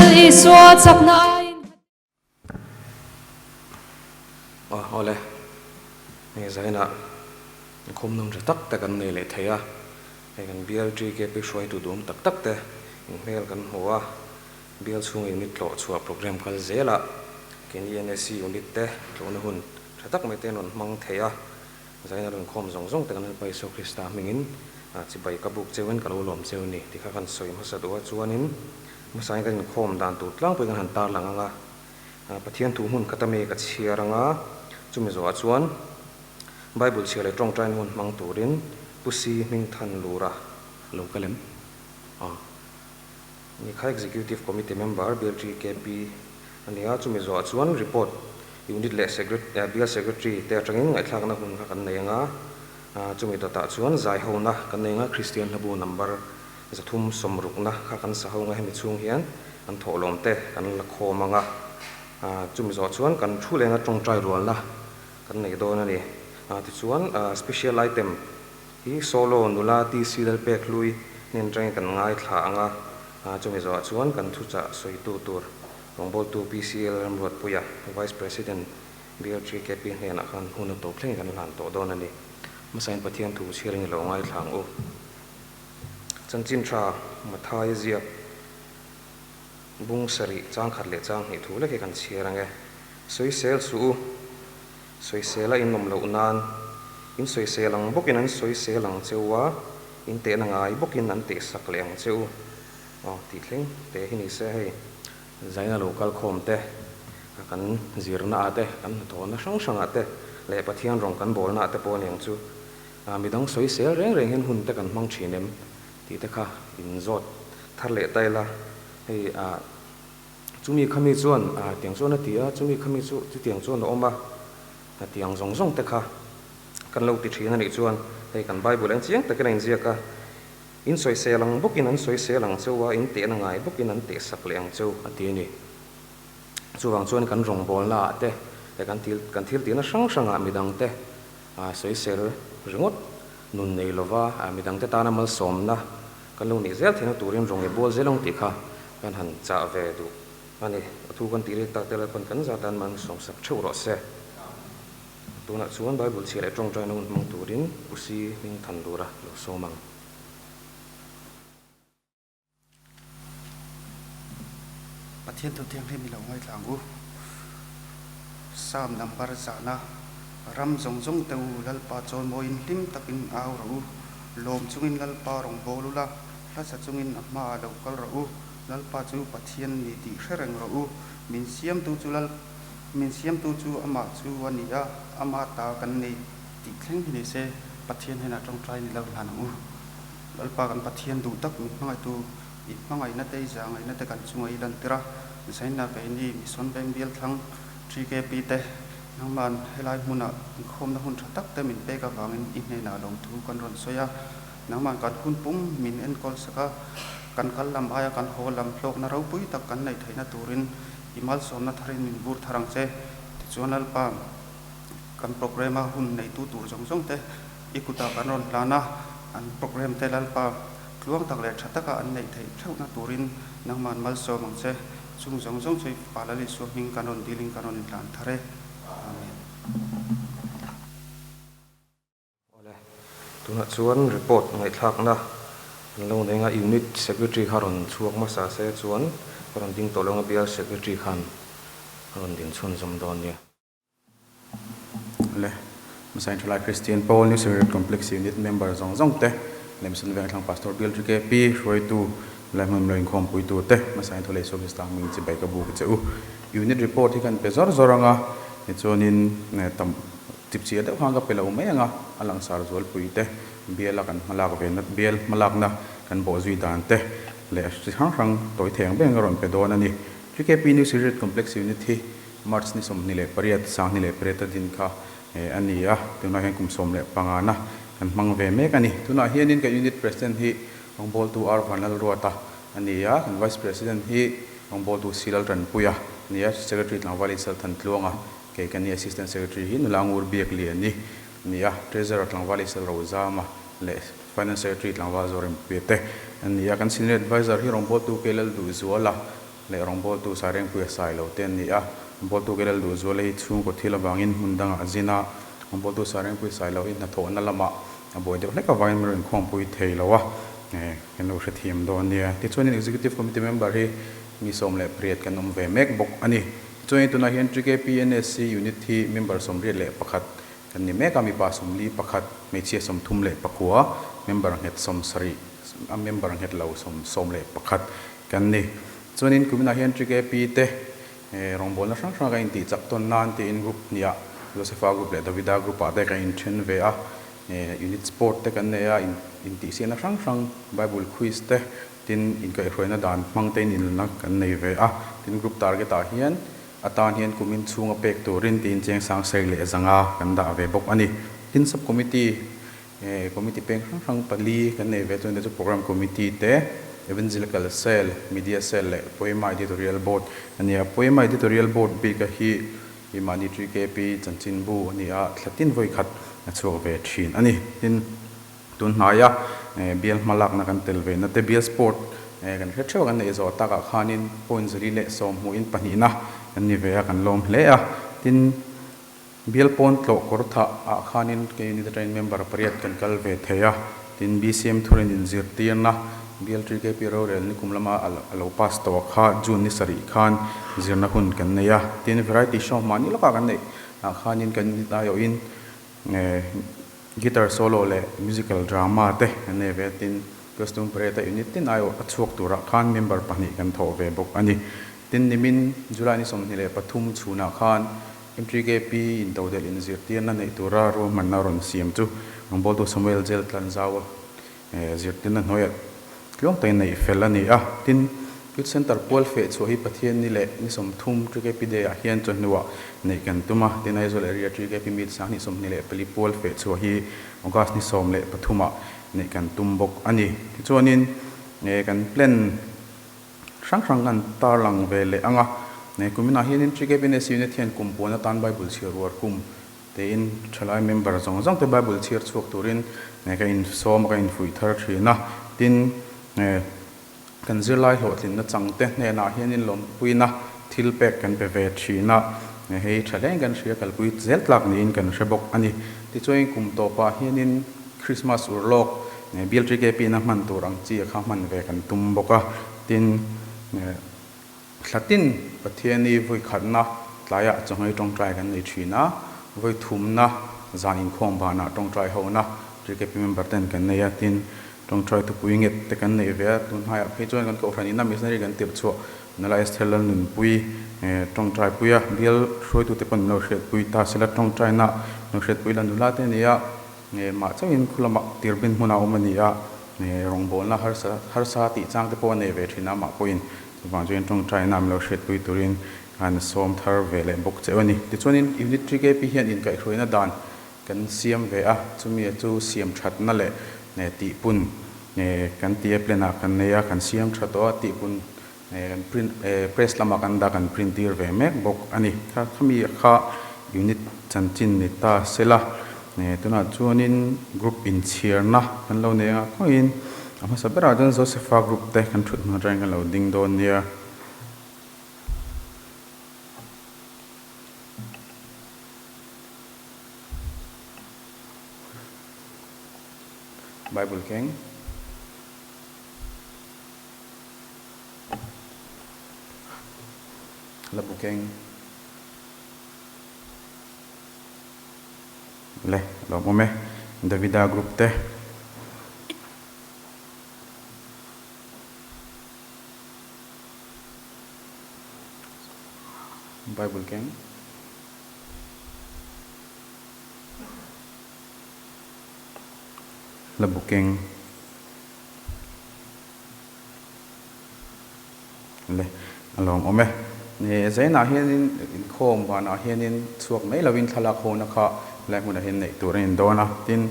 Lal Isua chakna aiin Aw awle, hei zainah inkhawmnawm tha tak te kan nei leh thei a, hei kan BLTKP hruaitu duhawm tak tak te inhmel kan hmu a, Bial chhung unit tlawh chhuah programme kal zelah keini NSC unit te tlawhna hun tha tak mai te an rawn hmang thei a, zaina rawn khawm zawng zawng te kan Lalpa Isua Krista hmingin chibai ka buk cheuin ka lo lawm cheu ni tih kha kan sawi hmasa duh a, chuanin hmasain kan inkhawm dan tur tlangpui kan han tarlang ang a, Pathian thu hmun khat ami ka chhiar ang a, chumi zawhah chuan Bible chhiar leh tawngtaina hun hmang turin Pu Si Hmingthan Lura lo kal em? Aw. Nikha Executive Committee Member BLGKP a ni a, chumi zawhah chuan report unit leh Bial Secretary te atangin ngaihthlakna hun kha kan nei ang a, chumi dawtah chuan zaihona kan nei ang a, Kristian hlabu number 360na kha kan sa ho ang a, hemi chhung hian kan thawhlawm te kan la khawm ang a, chumi zawhah chuan kan thu lenga tawngtai rualna kan nei dawn a ni. Tichuan Special Item Hi solo nula TC Lalpek hlui hnen atangin kan ngaithla ang a, chumi zawhah chuan kan thuchah sawitu tur rawngbawltu PCL Ramruatpuia, Vice President BLGKP hnenah khan hun a tawp thlengin kan hlan tawh dawn a ni. Hmasain Pathian thu chhiarin i lo ngaithla ang u. Chanchin tha Mathai ziak bung sarih chang khat leh chang hnih thu lek hi kan chhiar ang e. Sawisel suh u. Sawisel a inawm loh nan, in sawisel ang bawkin an sawisel ang che u a, in tehna ngai bawkin an tehsak leh ang che u. Aw, tih thleng te hi ni se hei. Zaina lo kal khawm te, kan zirna ah te, kan hnathawhna hrang hrang ah te leh Pathian rawng kan bawlna ah te pawh a ni ang chu. Midang sawisel reng reng hian hun te kan hmang thin em tih te kha in zawt thar leh ta ila hei ah. Chumi khami chuan tiang chuan a ti a, chumi khami chu chutiang chuan a awm a, tiang zawng zawng te kha kan lo ti thin a nih chuan hei kan Bible ah chiang takin a inziak a, in sawisel ang bawkin an sawisel ang cheu a, in tehna ngai bawkin an tehsak leh ang cheu a ti a ni. Chuvang chuan kan rawngbawlna ah te leh kan thil kan thil tihna hrang hrang ah midang te sawisel ringawt nun nei lova midang te tana malsawmna Kan lo nih zel theihna turin rawng i bual zel ang tih kha kan han chah ve duh a ni. A thu kan tih rik tak te Lalpan kan zat dan man sawmsak theuh rawh se. Tunah chuan Bible chhia leh tawngtaina hun hmang turin Pu Si hming than tura lo sawm ang. Pathian thu thianghlim i lo ngaithla ang u. Psalm number zahna, Ram zawng zawng te u Lalpa chawimawiin hlim takin au rawh u. Lawm chungin Lalpa rawn bawl ula, hlasa chungin a hmaah lo kal rawh u. Lalpa chu Pathian ni tih hre reng rawh u. Min siamtu chu Lal min siamtu chu amah chu a ni a, ama ta kan ni tih thleng hi ni se, Pathian hnenah tawngtai ni lo hlan ang u. Lalpa kan Pathian duh tak min hmangaihtu i hmangaihna te i zahngaihna te kan chunga i lantir a, Zaina keini Mission Veng bial thlang TKP te nangman helai hmuna inkhawmna hun tha tak te min pek avangin i hnenah lawmthu kan rawn sawi a, nangman kan hun pum min enkawl sak a, kan kal lam aia kan haw lam hlawkna ropui tak kan neih theihna turin i malsawmna tharin min vur thar ang che. Tichuan Lalpa kan programme a hun neitu tur zawng zawng te I kutah kan rawn hlan a, an programme te Lalpa tluang tak leh tha taka an neih theih theuhna turin nangman malsawm ang che. Chung zawng zawng chu i Fapa Lal Isua hming kan rawn dilin kan rawn inhlan thar e. Amen. Awle, tunah chuan report ngaihthlakna an lo nei anga Unit Secretary kha rawn chhuak hmasa se chuan ka rawn ding tawh lo anga Bial Secretary khan a rawn din chhunzawm dawn nia. Le Central Christian Pawl New Secretariat Complex Unit member zawng zawng te leh Mission Vengthlang Pastor Bill GKP hruaitu leh hmun lo inkhawmpuitu te hmasain thu leh Service tang hming chibai ka buk che u. Unit report hi kan pe zawr zawr ang a, tichuanin tam chip chiah deuh khan ka pe lo mai ang a, a langsar zualpui te biala kan hmalak ve na bial hmalakna kan bawhzui dan te leh chi hrang hrang tawi thei ang ber ka rawn pe dawn a ni. GKP New Secretariat Complex Unit hi March ni 28, 28 a din kha a ni a, tunah hian kum 15 na kan hmang ve mek a ni. Tunah hianin kan Unit President hi rawngbawltu R Vanlalruata a ni a, kan Vice President hi rawngbawltu C Laltanpuia a ni a, Secretary tlangval Isal Thantluanga, kei ka ni Assistant Secretary hi nula Ngur Biakliani a ni a, Treasurer tlangval Isal Rozama leh Finance Secretary tlangval Zorempuia te a ni a. Kan Senior Adviser hi rawngbawltu K Lalduhzuala. leh rawngbawltu Sairengpuia Sailo te an ni a. Rawngbawltu Kelel Duhzuala hi chhungkaw thil avangin hmun dangah a zin a, rawngbawltu Sairengpuia Sailo hi hnathawhna lamah a buai deuh hlek avangin min rawn inkhawmpui thei lo a, kan lo hrethiam dawn nia. Tichuanin Executive Committee member hi mi 18 kan awm ve mek bawk a ni. Tichuanin tunah hian TKPNSC Unit hi member 81 kan ni mek a, mipa 41, hmeichhia 39, member nghet 70, a member nghet lo 11 kan ni. Chuanin kuminah hian TKP te rawngbawlna hrang hrang kan intih chak tawn nan tiin group hniah Josepha group leh Davida group ah te kan inthen ve a, unit sport te kan nei a, intihsiahna hrang hrang Bible quiz te tin inkaihhruaina dan hmang te in inlna kan nei ve a, tin group target ah hian atan hian kumin chhunga pek turin tiin cheng sang sei leh zanga kan dah ve bawk a ni. Tin sub committee committee peng hrang hrang pali kan nei ve chuan te chu program committee te, evangelical cell, media cell leh Poema editorial board a ni a. Poema editorial board bik a hi hi mahni TKP chanchinbu a ni a, thla tin vawi khat a chhuak ve thin a ni. Tin tun hnaia bial hma lakna kan tel ve na te bial sport kan hre theuh a kan neih zawh takah khanin point 110 hmuhin pahnihna kan ni ve a, kan lawm hle a. Tin bial pawn tlawh kawr thah ah khanin kei unit atangin member pariat kan kal ve thei a. Tin BCM thurin inzirtirna bial TKP rorel nikum lama a lo pass tawh kha June ni sarih khan zirna hun kan nei a. Tin variety show mahni lawkah kan neih ah khanin kan unit aiawhin Guitar solo leh musical drama te kan nei ve a, tin costume parade a unit tin aiawh a chhuak turah khan member pahnih kan thawh ve bawk a ni. Tin nimin July ni 23 chhunah khan MTKP in todelh inzirtirna neih tura ruahmanna rawn siam chu rawngbawltu Samuel Jel Tlanzau Zirtirna hnuaiah tluang takin neih fel a ni a, tin, Youth Centre pual feh chhuah hi Pathianni leh ni 30 TKP Day ah hian chawhnuah neih kan tum a, tin Aizawl Area TKP Meet 2024 pual feh chhuah hi August ni 13 ah neih kan tum bawk a ni. Tichuanin kan plan hrang hrang kan tarlang ve leh ang a, kuminah hianin TKP NSC Unit hian kum puan atan Bible chhiar uar kum Tiin thalai member zawng zawng te Bible chhiar chhuak turin ka insawm a, ka infuih thar thin a. Tin, kan zirlai hlawhtlinna chang te hnenah hianin lawmpuina thil pek kan pe ve thin a, hei tha hleng kan hria kalpui zel tlak niin kan hre bawk a ni. Tichuan kum tawpah hianin Christmas urlawk Bial TKP na hman tur ang chi a kha hman ve kan tum bawk a. Tin, Thlatin Pathiani vawi khatna tlaiah chawhmei tawngtai kan nei thin a, vawi thumna zan inkhawm banah tawngtai hona TKP member ten kan nei a, tin tawngtai thupui nget te kan nei ve a, tun hnaiah phei chuan kan kohhran ina missionary kan tirh chhuah Nula Esther Lalnunpui tawngtai pui a, bial hruaitute pawn min lo hriatpui ta sela tawngtaina lo hriatpui la nula te a ni a, mah chauhin khu lamah tirbin hmunah awm a ni a, rawngbawlna harsa harsa tih chang te pawh a nei ve thin a, amah pawhin Chuvang chuan tawngtaina an lo hriatpui turin an sawm thar ve leh bawk che a ni. Tichuanin Unit TKP hian inkaihhruaina dan kan siam ve a, chumi chu siam thatna leh tihpun kan ti a, plan ah kan nei a, kan siam tha tawh a, tihpun kan print press lamah kan dah kan print tir ve mek bawk a ni. Kha khami kha unit chanchin ni ta sela tunah chuanin group inchhiarna kan lo nei anga khawiin A hmasa berah chuan Josepha group te kan thut hmun atangin kan lo ding dawn nia. Bible keng. La bu keng. Le, lawm awm e. Davida group te. Bible keng. La bu keng. Le, a lawm awm e. Ih zainah hianin inkhawm vanah hianin chhuak mai lovin thlalak hona kha helai hmunah hian neih tur a indawn a. Tin,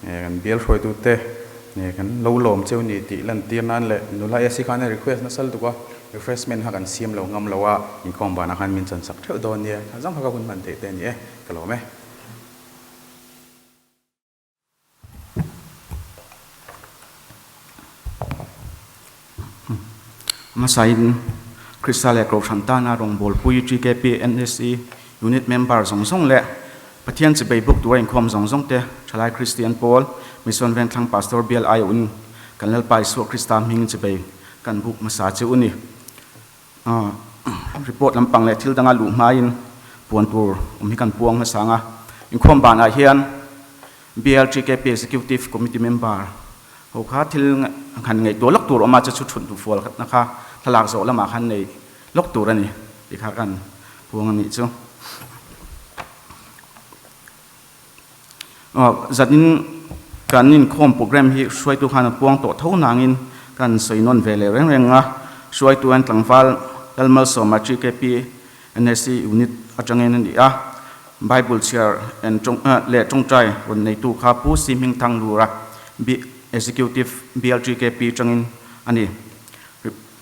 kan bial hruaitute kan lo lawm cheu ni tih lantir nan leh nula AC khan a request nasa lutuk a, refreshment kha kan siam lo ngam lo a, inkhawm vanah khan min chansak theuh dawn nia. Kha zawng kha ka hun hman theih te a ni e, ka lawm e. Hmasain Krista leh Kohhran tana rawngbawlpui TKP NSE Unit member zawng zawng leh Pathian chibei buk tura inkhawm zawng zawng te Thalai Kristian Pawl Mission Vengthlang Pastor Bial aiawhin kan Lalpa Isua Krista hming chibei kan buk hmasa che u ni. Report lampang leh thil danga luh hmain puan tur awm hi kan puang hmasa ang a. Inkhawm banah hian BLTKP Executive Committee member ho kha thil han ngaihtuah lawk tur awm a, chu chu thut duh fual khatna kha thlalak zawh lamah khan nei lawk tur a ni tih kha kan puang a nih chu. Zanin kan inkhawm program hi hruaitu khan a puang tawh tho nangin kan sawi nawn ve leh reng reng a, hruaitu hian tlangval Lalmalsawma TKP NSC unit atangin a ni a, Bible chhiar en leh tawngtai rawn neitu kha Pu Si Hmingthang Lura, Executive BLTKP tangin a ni.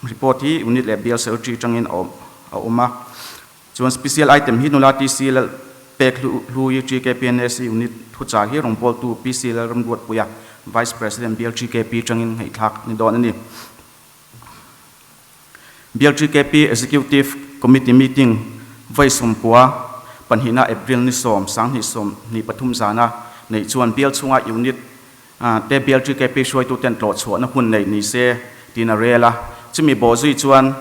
Report hi unit leh bial secretary tangin a awm a. Chuan special item hi nula TC Lal pek Hlui TKP NSC unit thuchah hi rawngbawltu PC Lalramruatpuia, Vice President BLTKP tangin ngaihthlak ni dawn a ni. BLTKP Executive Committee meeting vawi sawmpua pahnihna April ni sawm sanghnih sawmhnih pathum zana neih chuan bial chhunga unit te BLTKP hruaituten tlawhchhuahna hun neih ni se tiin a rel a. Chumi bawhzui chuan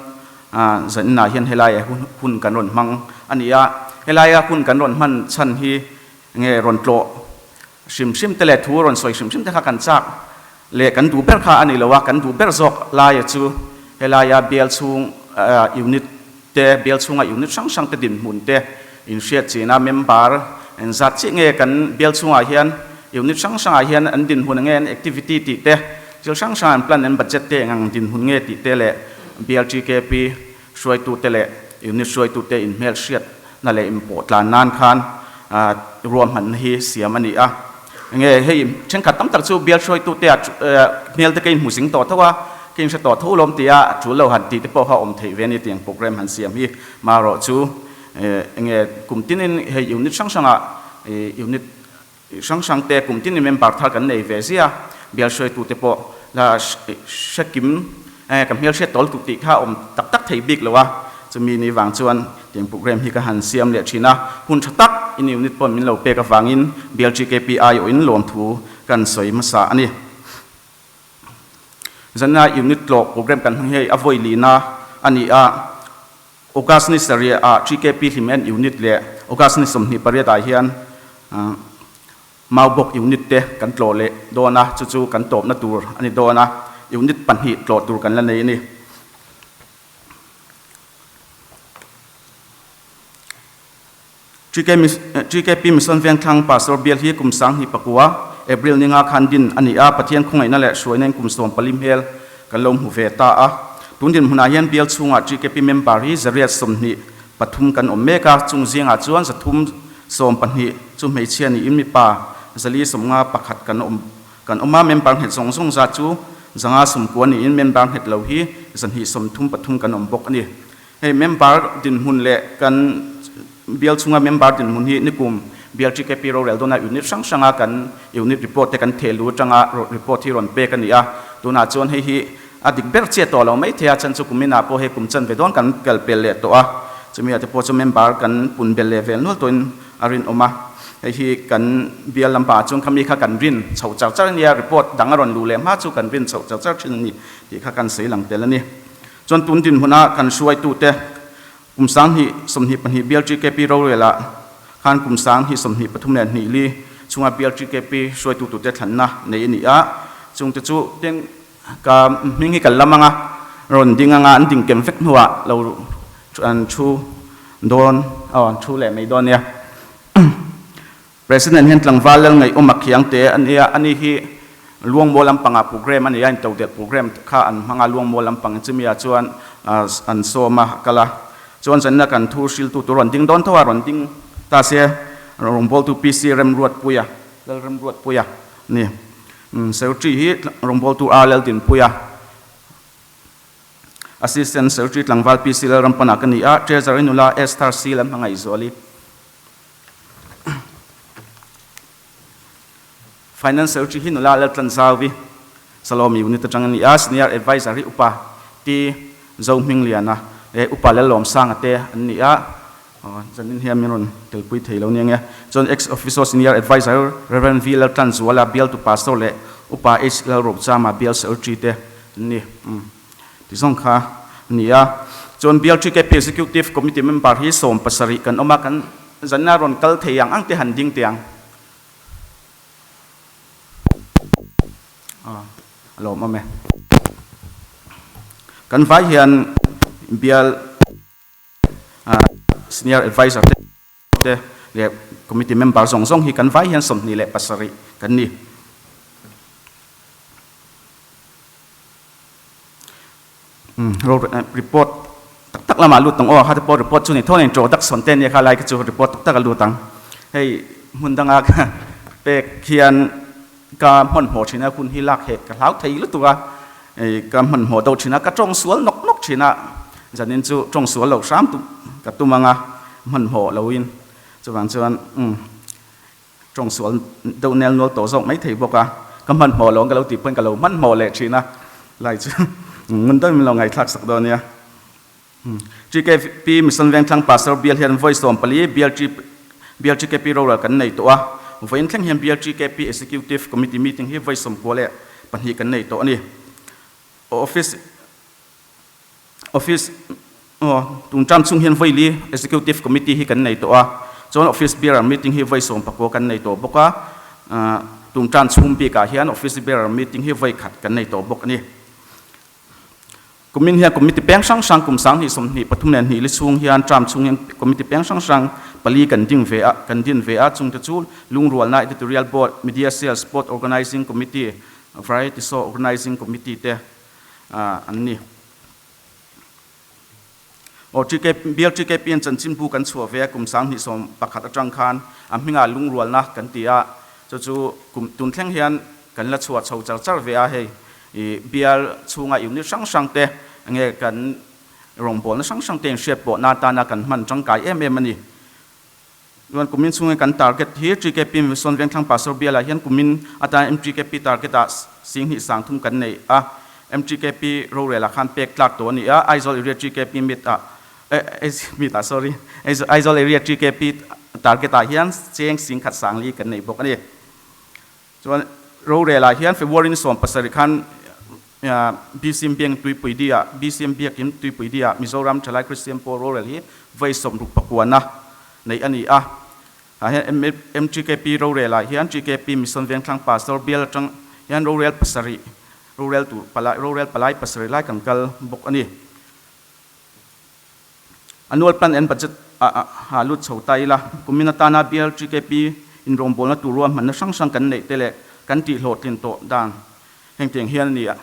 zaninah hian helaia hun kan rawn hmang a ni a. Helaia hun kan rawn hman chhan hi nge rawn tlawh hrim hrim te leh thu rawn sawi hrim hrim te kha kan chak leh kan duh ber kha a ni lo a, kan duh ber zawk laia chu helaia bial chhung unit te, bial chhunga unit hrang hrang te dinhmun te inhriat chin a, member engzat chiah nge kan bial chhungah hian unit hrang hrangah hian an dinhmun nge an activity tih te, thil hrang hrang an plan an budget te eng ang dinhmun nge tih te leh bial TKP hruaitute leh unit hruaitute inhmelhriatna leh inpawh tlan nan khan ruahmanna hi siam a ni a. Enge hei thenkhat tam tak chu bial hruaitute ah hmel te ka inhmu zing tawh tho a, ka inhre tawh tho lawm tia tul lo han tih te pawh kha awm theih ve a ni tiang program han siam hi. Marawh chu enge kum tinin hei unit hrang hrangah unit hrang hrang te kum tinin member thar kan nei ve zia, bial hruaitute pawh la hre kim ka hmelhriat tawl tuk tih kha awm tak tak thei bik lo a, chumi ni vang chuan tiang program hi ka han siam leh thin a, hun tha tak in unit pawn min lo pek avangin bial GKPI awhin lawmthu kan sawi hmasa a ni. Zana unit tlawh program kan hmang hi a vawi lina a ni a. August ni sarih ah TKP Hlimen Unit leh August ni 28 ah hian Maubawk Unit te kan tlawh leh dawn a, chu chu kan tawpna tur a ni dawn a, Unit pahnih tlawh tur kan la nei a ni. TKP Mission Vengthlang Pastor Bial hi kum 2009 April ni nga khan din a ni a, Pathian khawngaihna leh hruaina in kum 14 hmel kan lo hmu ve ta a. Tun dinhmunah hian bial chhungah TKP member hi 123 kan awm mek a, chung zingah chuan 312 chu hmeichhia niin mipa 451 kan awm kan awm a, member nghet zawng zawng zat chu 590 niin member nghet lo hi 233 kan awm bawk a ni. Hei member dinhmun leh kan bial chhunga member dinhmun hi nikum bial TKP rorel dawna unit hrang hranga kan unit report te kan theh lu atanga report hi rawn pek a ni a. Tunah chuan hei hi a dik ber chiah tawh lo mai thei a, chhan chu kum inah pawh hei kum chanve dawn kan kal pel leh tawh a, chumi ah te pawh chu member kan pun bel leh vel nual tawhin a rinawm a. Hei hi kan bial lampangah chuan khami kha kan rin chhoh char char a nia, report dang a rawn luh leh hma chu kan rin chhoh char char thin a ni tih kha kan sawi lang tel a ni. Chuan tun dinhmuna kan hruaitute kum 2022 bial TKP rorel-ah khan kum 2023 li chhunga bial TKP hruaitu tute thlanna nei a ni a, chungte chu teng ka hming hi kan lam anga rawn ding anga an ding kem vek hnuah lo an thu dawn aw an thu leh mai dawn nia. President hian tlangval lal ngaihawm a khiang te a nia, ani hi Luangmual lampangah program a nei a, intodelh program kha an hmang a, Luangmual lampang chumi ah chuan an sawm a, a kal a. Chuan zanina kan thu hriltu tur rawn ding dawn tho a, rawn ding ta se rawngbawltu PC Remruatpuia, Lalremruatpuia a ni. Secretary hi rawngbawltu R Laldinpuia. Assistant Secretary tlangval PC Lalrampana ka ni a, Treasury nula Esther C Lalhmangaihzuali. Finance Secretary hi nula Laltlan Zauvi Salawmi unit atang a ni a, Senior Adviser hi Upa T Zohmingliana. leh Upa Lalawmsanga te an ni a, zanin hian min rawn telpui thei lo nia nge. Chuan Ex Officio Senior Adviser Rev. V Laltlanzuala bialtu Pastor leh Upa H Lalropchama bial Secretary te an ni. Ti zawng kha a ni a. Chuan BLTKP Executive Committee member hi 70 kan awm a, kan zanna rawn kal thei ang ang te han ding teh ang. A lawmawm e. Kan vai hian bial Senior Adviser te leh Committee member zawng zawng hi kan vai hian 27 kan ni. Report tak tak lamah lut ang aw, kha te pawh report chu ni tho nen introduction te ania kha lai kha chu report tak tak a lut ang. Hei hmun danga pek hian ka hmanhmawh thin a, hun hi lak hek ka hlau thei lutuk a, ka hmanhmawh deuh thin a, ka tawng sual nawk nawk thin a, zanin chu tawng sual loh hram ka tum ang a, hmanhmawh loin chuvang chuan Tawng sual deuh nel nual tawh zawk mai thei bawk a, ka hmanhmawh lo ang ka lo tih pawn ka lo hmanhmawh leh thin a, lai chu ngun deuhin min lo ngaihthlak sak dawn nia. TKP Mission Vengthlang Pastor Bial hian vawi 14 Bial Bial TKP Rural kan nei tawh a, vawiin thleng hian Bial TKP Executive Committee Meeting hi vawi 92 kan nei tawh a ni. Office Office aw tun term chhung hian vawi li Executive Committee hi kan nei tawh a, chuan Office Bearer Meeting hi vawi 19 kan nei tawh bawk a, tun term chhung bikah hian Office Bearer Meeting hi vawi khat kan nei tawh bawk a ni. Kumin hian Committee peng hrang hrang kum 2023 leh hnih li chhung hian term chhung hian Committee peng hrang hrang pali kan ding ve a, kan din ve a, chungte chu Lungrualna Editorial Board, Media Cell, Sport Organising Committee, Variety Show Organising Committee te an ni. Aw TK, Bial TKP an chanchinbu kan chhuah ve a, kum 2011 atang khan a hmingah lungrualna kan ti a, chu chu kum tun thleng hian kan la chhuah chho char char ve a, hei i bial chhunga unit hrang hrang te nge kan rawngbawlna hrang hrang te inhriat pawhna atana kan hman tangkai em em a ni. Chuan kumin chhungin kan target hi TKP Mission Vengthlang Pastor Bialah hian kumin atan MTKP target ah 2030 kan nei a, MTKP rorel ah khan pek tlak tawh a ni a, Aizawl Area TKP meet ah meet ah sorry Aizawl Area TKP target ah hian cheng 10,004 kan nei bawk a ni. Chuan rorel ah hian February ni 17 khan BCM Biakin Tuipui Dia BCM Biakin Tuipui Dia Mizoram Thalai Kristian Pawl rorel hi vawi 69 na neih a ni a. Tah hian MTKP rorel ah hian TKP Mission Vengthlang Pastor bial atang hian rorel pasarih rorel tur palai rorel palai pasarih lai kan kal bawk a ni. Annual Plan and Budget ah ha lut chho ta ila, kumin atana bial TKP inrawngbawlna tur ruahmanna hrang hrang kan neih te leh kan tih hlawhtlin tawh dan Hengtiang hian a ni a,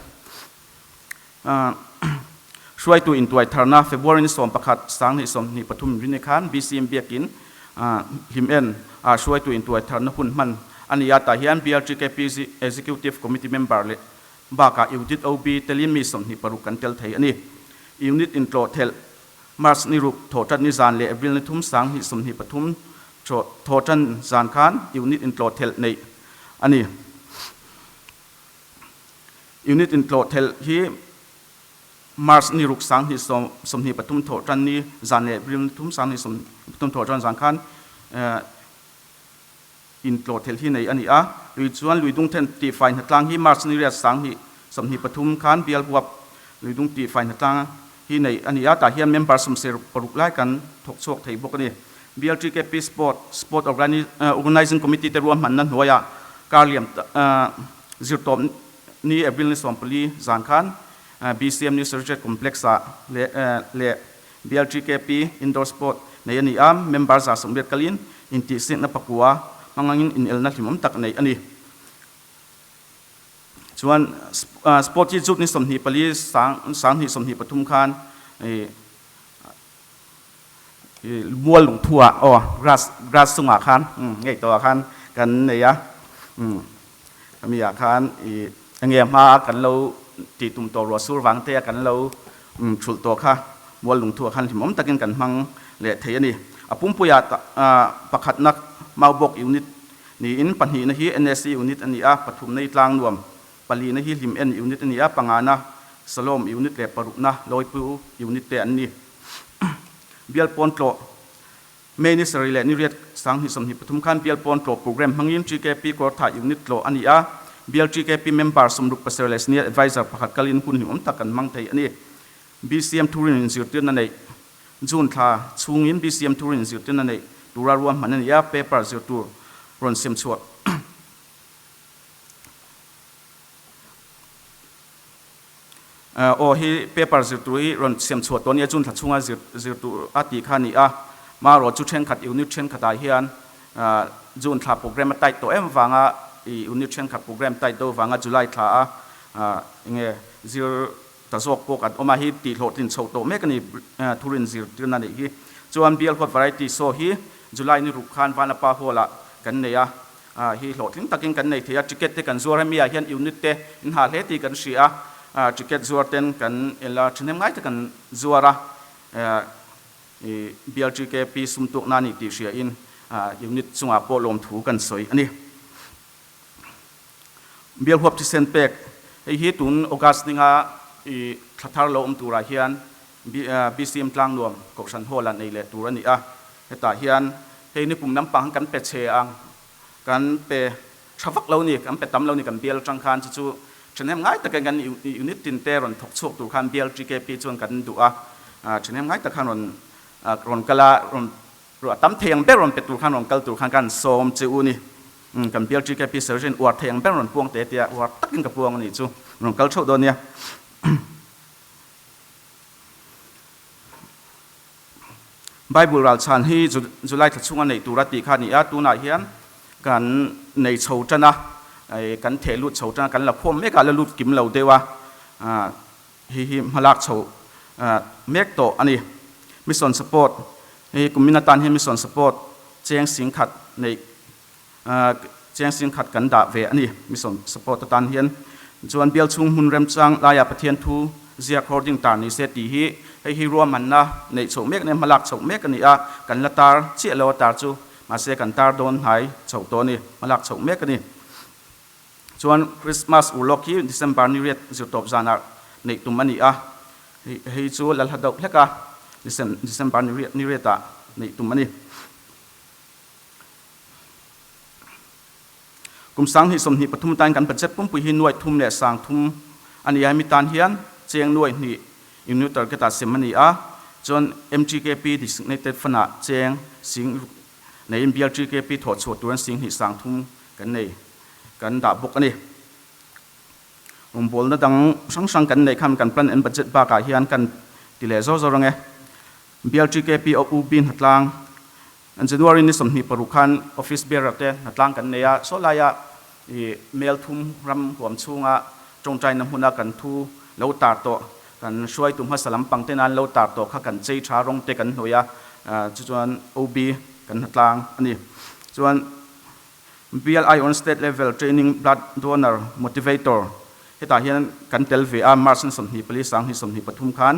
hruaitu intuai tharna February ni 11 2023 rini khan BCM biakin hlim en ah hruaitu intuai tharna hun hman a ni a, tah hian BLTKP Executive Committee member leh bakah Unit OB telin mi 26 kan tel thei a ni. Unit intlawh thelh March ni ruk thawhtan ni zan leh April ni thum 2023 thawhtan zan khan Unit intlawh thelh neih a ni. Unit intlawh thelh hi March ni ruk 2023 thawh tan ni zan leh April ni thum 2023 thawh tan zan khan intlawh thelh hi nei a ni a. Lui chuan lui dung then tihfai hnatlang hi March ni riat 2023 khan bial huap lui dung tihfai hnatlang hi nei a ni a. Tah hian member 76 lai kan thawk chhuak thei bawk a ni. BLTKP Sport Sport Organising Committee te ruahmanna hnuaiah kar liam zirtawp ni April ni 14 zan khan BCM New Secretariat Complex ah leh BLTKP Indoor Sport nei a ni a, member 180 kalin intihsiakna pakua hmangangin inelna hlimawm tak neih a ni. Chuan Sport hi June ni 24 2023 khan mual lungthu ah aw grass grass chungah khan ngei tawh ah khan kan nei a khami ah khan ih enge hma a kan lo tih tum tawh ruah sur vang te a kan lo thulh tawh kha mual lungthu ah khan hlimawm takin kan hmang leh thei a ni. A pumpui ah pakhatna Maubawk unit niin pahnihna hi NSC unit a ni a, pathumna hi Tlangnuam Palina hi Hlim En unit a ni a, pangana Salom unit leh parukna Lawipu unit te an ni. Bial pawn tlawh May ni sarih leh ni riat 2023 khan Bial pawn tlawh program hmangin TKP Kawrthah Unit tlawh a ni a, Bial TKP member 67 leh Senior Adviser pakhat kalin hun hlimawm tak kan hmang thei a ni. BCM thurin inzirtirna neih June thla chhungin BCM thurin inzirtirna neih tura ruahman a ni a, paper zir tur rawn sem chhuah. Aw hi paper zir tur hi rawn siam chhuah tawh a nia, June thla chhunga zir zir tur a tih kha a ni a, marawh chu thenkhat unit thenkhatah hian June thla program a tight tawh em vanga i unit thenkhat program tight deuh vanga July thla a enge zir ta zawk pawh kan awm a, hi tih hlawhtlin chhoh tawh mek a ni thurin zirtirna neih hi. Chuan Bial Huat Variety Show hi July ni ruk khan Vanapa Hall ah kan nei a, hi hlawhtling takin kan nei thei a, ticket te kan zuar hemi ah hian unit te in ha hle tih kan hria a, ticket zuar ten kan ela thahnem ngai te kan zuar a, i BLTKP sum tukna a nih tih hria in unit chungah pawh lawmthu kan sawi a ni. Bial huap thisen pek, hei hi tun August ninga i thla thar lo awm turah hian BCM Tlangnuam Kohhran Hall ah nei leh tur a ni a, hetah hian hei nikum lampang kan pe che ang, kan pe tha vak lo ni, kan pe tam lo ni kan bial atang khan chu chu thahnem ngai takin kan unit tin te rawn thawk chhuak tur khan bial TKP chuan kan duh a, thahnem ngai tak khan rawn rawn kal a, rawn Ruah tam thei ang ber rawn pe tur khan rawn kal tur khan kan sawm che u ni. Kan bial TKP Sergeant uar thei ang ber rawn puang teh tia uar takin ka puang a nih chu. Rawn kal theuh dawn nia. Bible ral chhan hi July thla chhunga neih tur a tih kha a ni a, tunah hian kan nei chho tan a, kan theh lut chho tan a, kan la khawm mek a, la lut kim lo deuh a. Hei hi hmalak chho mek tawh a ni. Mission support, Hei kumin atan hian mission support cheng singkhat neih cheng singkhat kan dah ve a ni mission support atan hian. Chuan bial chhung hmun remchang laiah Pathian thu ziak hoarding tar ni se tih hi hei hi ruahmanna neih chhoh mek nia hmalak chhoh mek a ni a, kan la tar chiah lo a tar chu mahse kan tar dawn hnai chhoh tawh a ni, hmalak chhoh mek a ni. Chuan Christmas urlawk hi December ni riat zirtawp zanah neih tum a ni a, hei chu Lalhla deuh hlek a, December ni riatah neih tum a ni. Kum 2023 atan kan budget pumpui hi nuaih thum leh sang thum a ni a, hemi tan hian cheng nuaih hnih unit target ah sem a ni a, chuan MTKP designated fund ah cheng sing neiin bial TKP thawh chhuah turin sing hnih sang thum kan nei kan dah bawk a ni. Rawngbawlna dang hrang hrang kan neih khan kan plan and budget bakah hian kan ti leh zawr zawr ang e. Bial TKP of UB hnatlang January ni 26 khan office bearer te hnatlang kan nei a, saw laia i mail thum ram huam chhunga tawngtaina hmuna kan thu lo tar tawh kan hruaitu hmasa lampang te nan lo tar tawh kha kan chei tha rawng te kan hnawih a, chu chuan OB kan hnatlang a ni. Chuan BLI on State Level Training Blood Donor Motivator hetah hian kan tel ve a, March ni 24 2023 khan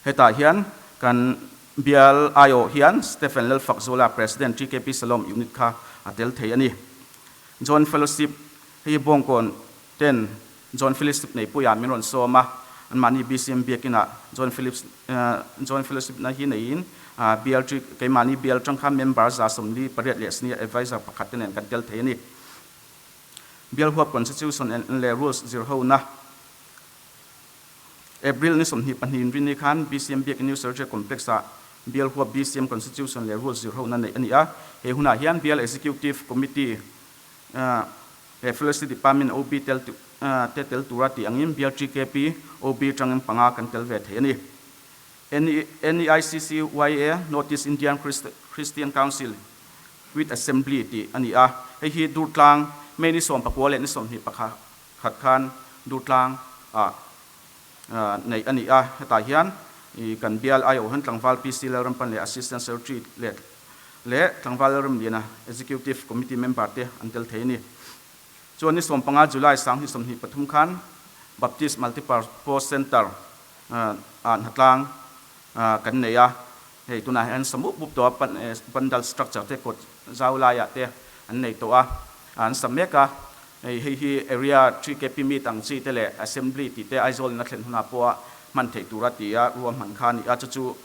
hetah hian kan bial aiawh hian Stephen Lalfakzuala President TKP Salom Unit kha a tel thei a ni. John Fellowship hei Bawngkawn ten John Fellowship neipuiah min rawn sawm a, anmahni BCM biakinah John Phillips John Fellowship na hi neiin bial chi keimahni bial tang kha member 48 leh senior advisor pakhat te nen kan tel thei a ni. Bial huap constitution and leh rules zir ho na April ni 22 inrinni khan BCM biakin New Surgery Complex ah bial huap BCM constitution leh rules zir ho na neih a ni a, he hunah hian bial executive committee He Forestry Department OB tel te tel tura tih angin bial TKP OB tangin panga kan tel ve thei a ni. NEICCYA, North East Indian Christian Council with Assembly tih a ni a, hei hi Durtlang May ni 19 leh ni 21 khan Durtlang ah neih a ni a, hetah hian kan bial aiawh hian tlangval PC Lalrampan leh Assistant Secretary leh leh tlangval Lalramliana Executive Committee member te an tel thei a ni. Chuan ni 15 July 2023 khan Baptist Multipurpose Centre ah hnatlang kan nei a, hei tunah hian sa mup mup tawh a, pandal structure te kawt zau laiah te an nei tawh a, an sa mek a, hei hei hi area 3KP meet ang chi te leh assembly tih te Aizawl in a thlen hunah pawha hman theih tura tia ruahman kha a ni a, chu chu.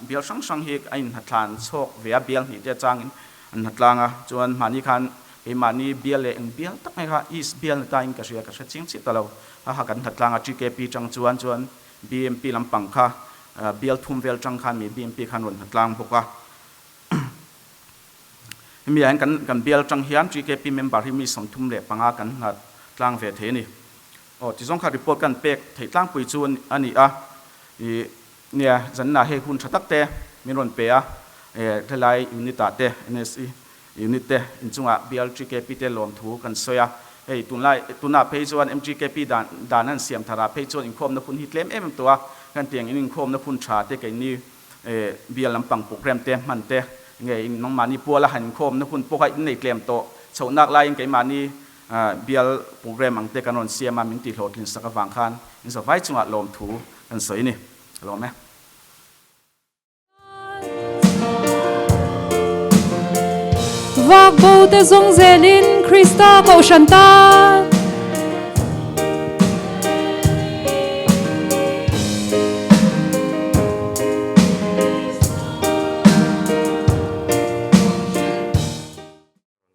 Bial hrang hrang hi a inhnathlan chhawk ve a, bial hnih te atangin an hnatlang a, chuan mahni khan keimahni bial leh eng bial tak mai kha East bial ni tain ka hria, ka hre chiang chiah ta lo. Ha ha kan hnatlang a, TKP tang chuan chuan BMP lampang kha bial thum vel tang khan mi BMP khan rawn hnatlang bawk a. Hemi ah hian kan kan bial tang hian TKP member hi mi 35 kan hnatlang ve thei a ni. Aw tizawng kha report kan pek theih tlangpui chu a ni a, ih nia zanna hei hun tha tak te min rawn pe a, helai unit ah te NSE unit te inchungah BLTKP te lawmthu kan sawi a, hei tunlai tunah phei chuan MTKP dan dan an siam thar ah phei chuan inkhawmna hun hi tlem em em tawh a, kan tiang in inkhawmna hun tha te keini bial lampang program te hman te nge nangmahni puala han inkhawmna hun pawh kha innei tlem tawh chhohnak laiin keimahni Bial program ang te kan rawn siam a, min tih hlawhtlin sak avang khan in zavai chungah lawmthu kan sawi a ni. Ka lawm e. Vak bo te zawng zelin Krista kohhran tan.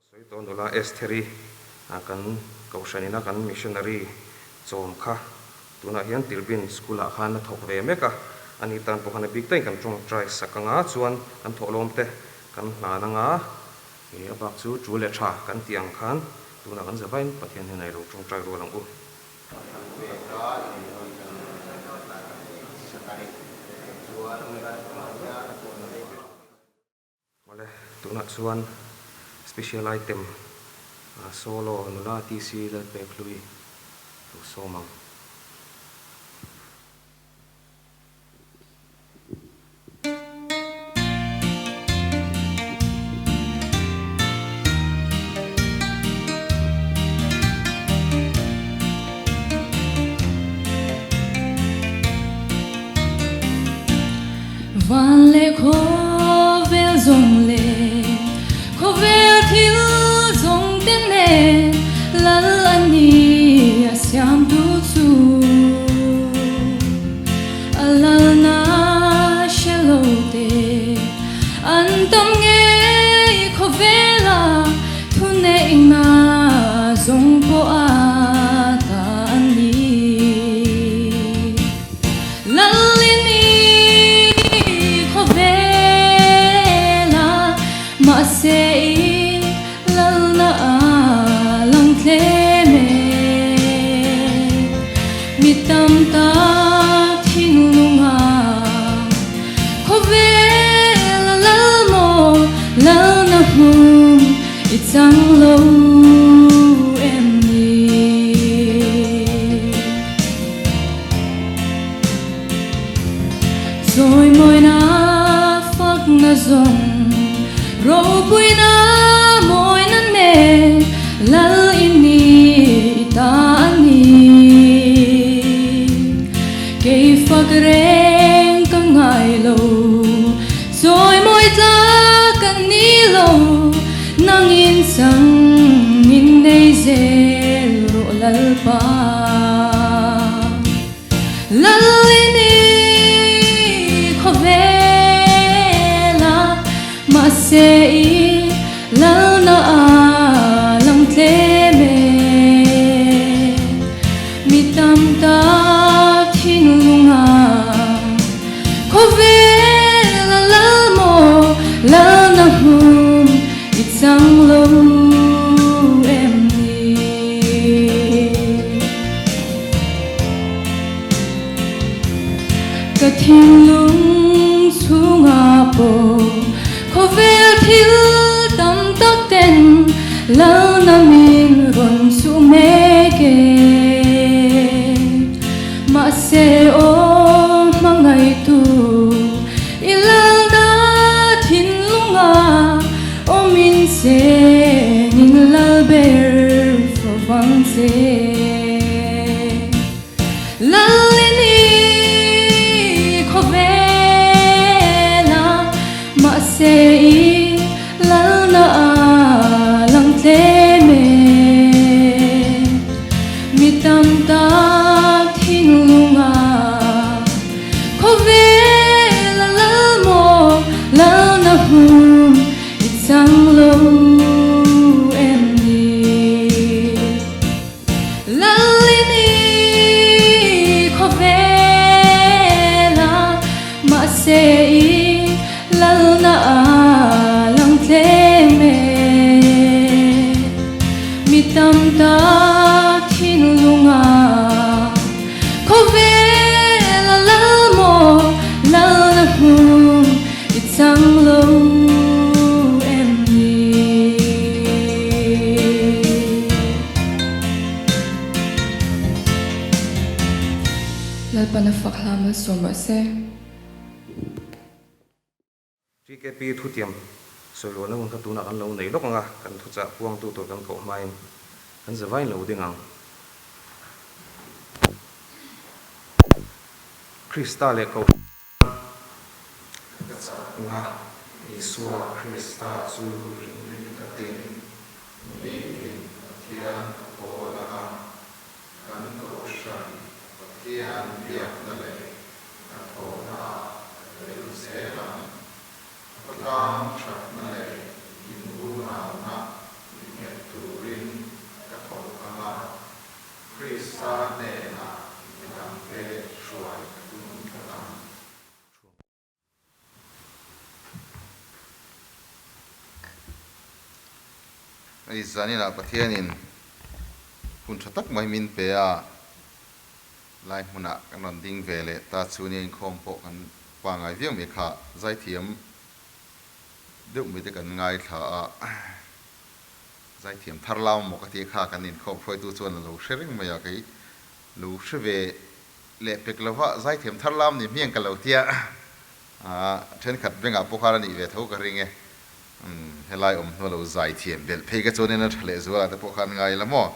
Sawi tawh nula Estheri kan kohhran ina kan missionary chawm kha tunah hian Tilbin school ah khan a thawk ve mek a, ani tan pawh khan a bik daih kan tawngtai sak anga chuan kan thawhlawm te kan hlan anga a bak chu tu leh tha kan tih ang khan tunah kan zavain Pathian hnenah i lo tawngtai rual ang u. Awle, tunah chuan special item solo nula TC Lalpekhlui lo sawm ang. Van leh khawvel zawng leh khawvel thil zawng te nen lal a ni a siamtu chu a lalna hre lo te an tam ngei khawvela thuneihna zawng pawh a ta a ni. Lalini khawvela mahse i lalna a lang tlem e. Mi tam tak thinlunga khawvela lal maw lalna hmun i chang lo em ni? Zawi mawina fakna zawng ropuina mawina nen lal i ni i ta a ni. Kei fak reng ka ngai lo, zawi mawi tlak ka ni lo, nangin chang in nei zel rawh Lalpa. Lalini khawvela mahse i lalna a lang tlem e. Mi tam tak thinlunga khawvela lal maw lalna hmun i chang lo em ni? Ka thinlung chhungah pawh khawvel thil tam tak ten lalna min rawn chuh mek e. Mahse aw hmangaihtu i lalna thinlungah awmin chenin lal ber fo vang che. Lalini khawvela mahse i lalna a lang tlem e. Mi tam tak thinlunga khawvela lal I lalna a lang tlem e. Mi tam tak thinlunga khawvel a lal maw lalna hmun I chang lo em ni? Lalpan a fak hla malsawm rawh se. TKP thutiam sawiluahna hun kha tunah kan lo nei lawk ang a, kan thuchah puangtu tur kan koh hmain kan zavain lo ding ang. Krista leh Kohhran ka chakna Isua Krista chu ring takin nitin Pathian ka pawl ang a, kan Kohhran Pathian biakna leh hnathawhnaah ka tel zel ang. Khawtlang thatna leh inrunauna innghet turin ka thawk ang a, Krista hnenah midangte hruai ka tum tlat ang. Hei zaninah Pathianin hun tha tak mai min pe a, lai hmunah kan rawn ding ve leh ta chu nia inkhawm pawh kan pangngai viau mai kha zaithiam deuh mai te kan ngaithla a, zaithiam thar lam maw ka tih kha kan inkhawm hruaitu chuan a lo hre reng mai a, kei lo hre ve leh pek lova zaithiam thar lam ni hmiang ka lo tia a, thenkhat bengah pawh khan a nih ve tho ka ring e. Umm helai awm hnu a lo zaithiam belh phei ka chuanin a tha leh zualah te pawh khan ngai la maw.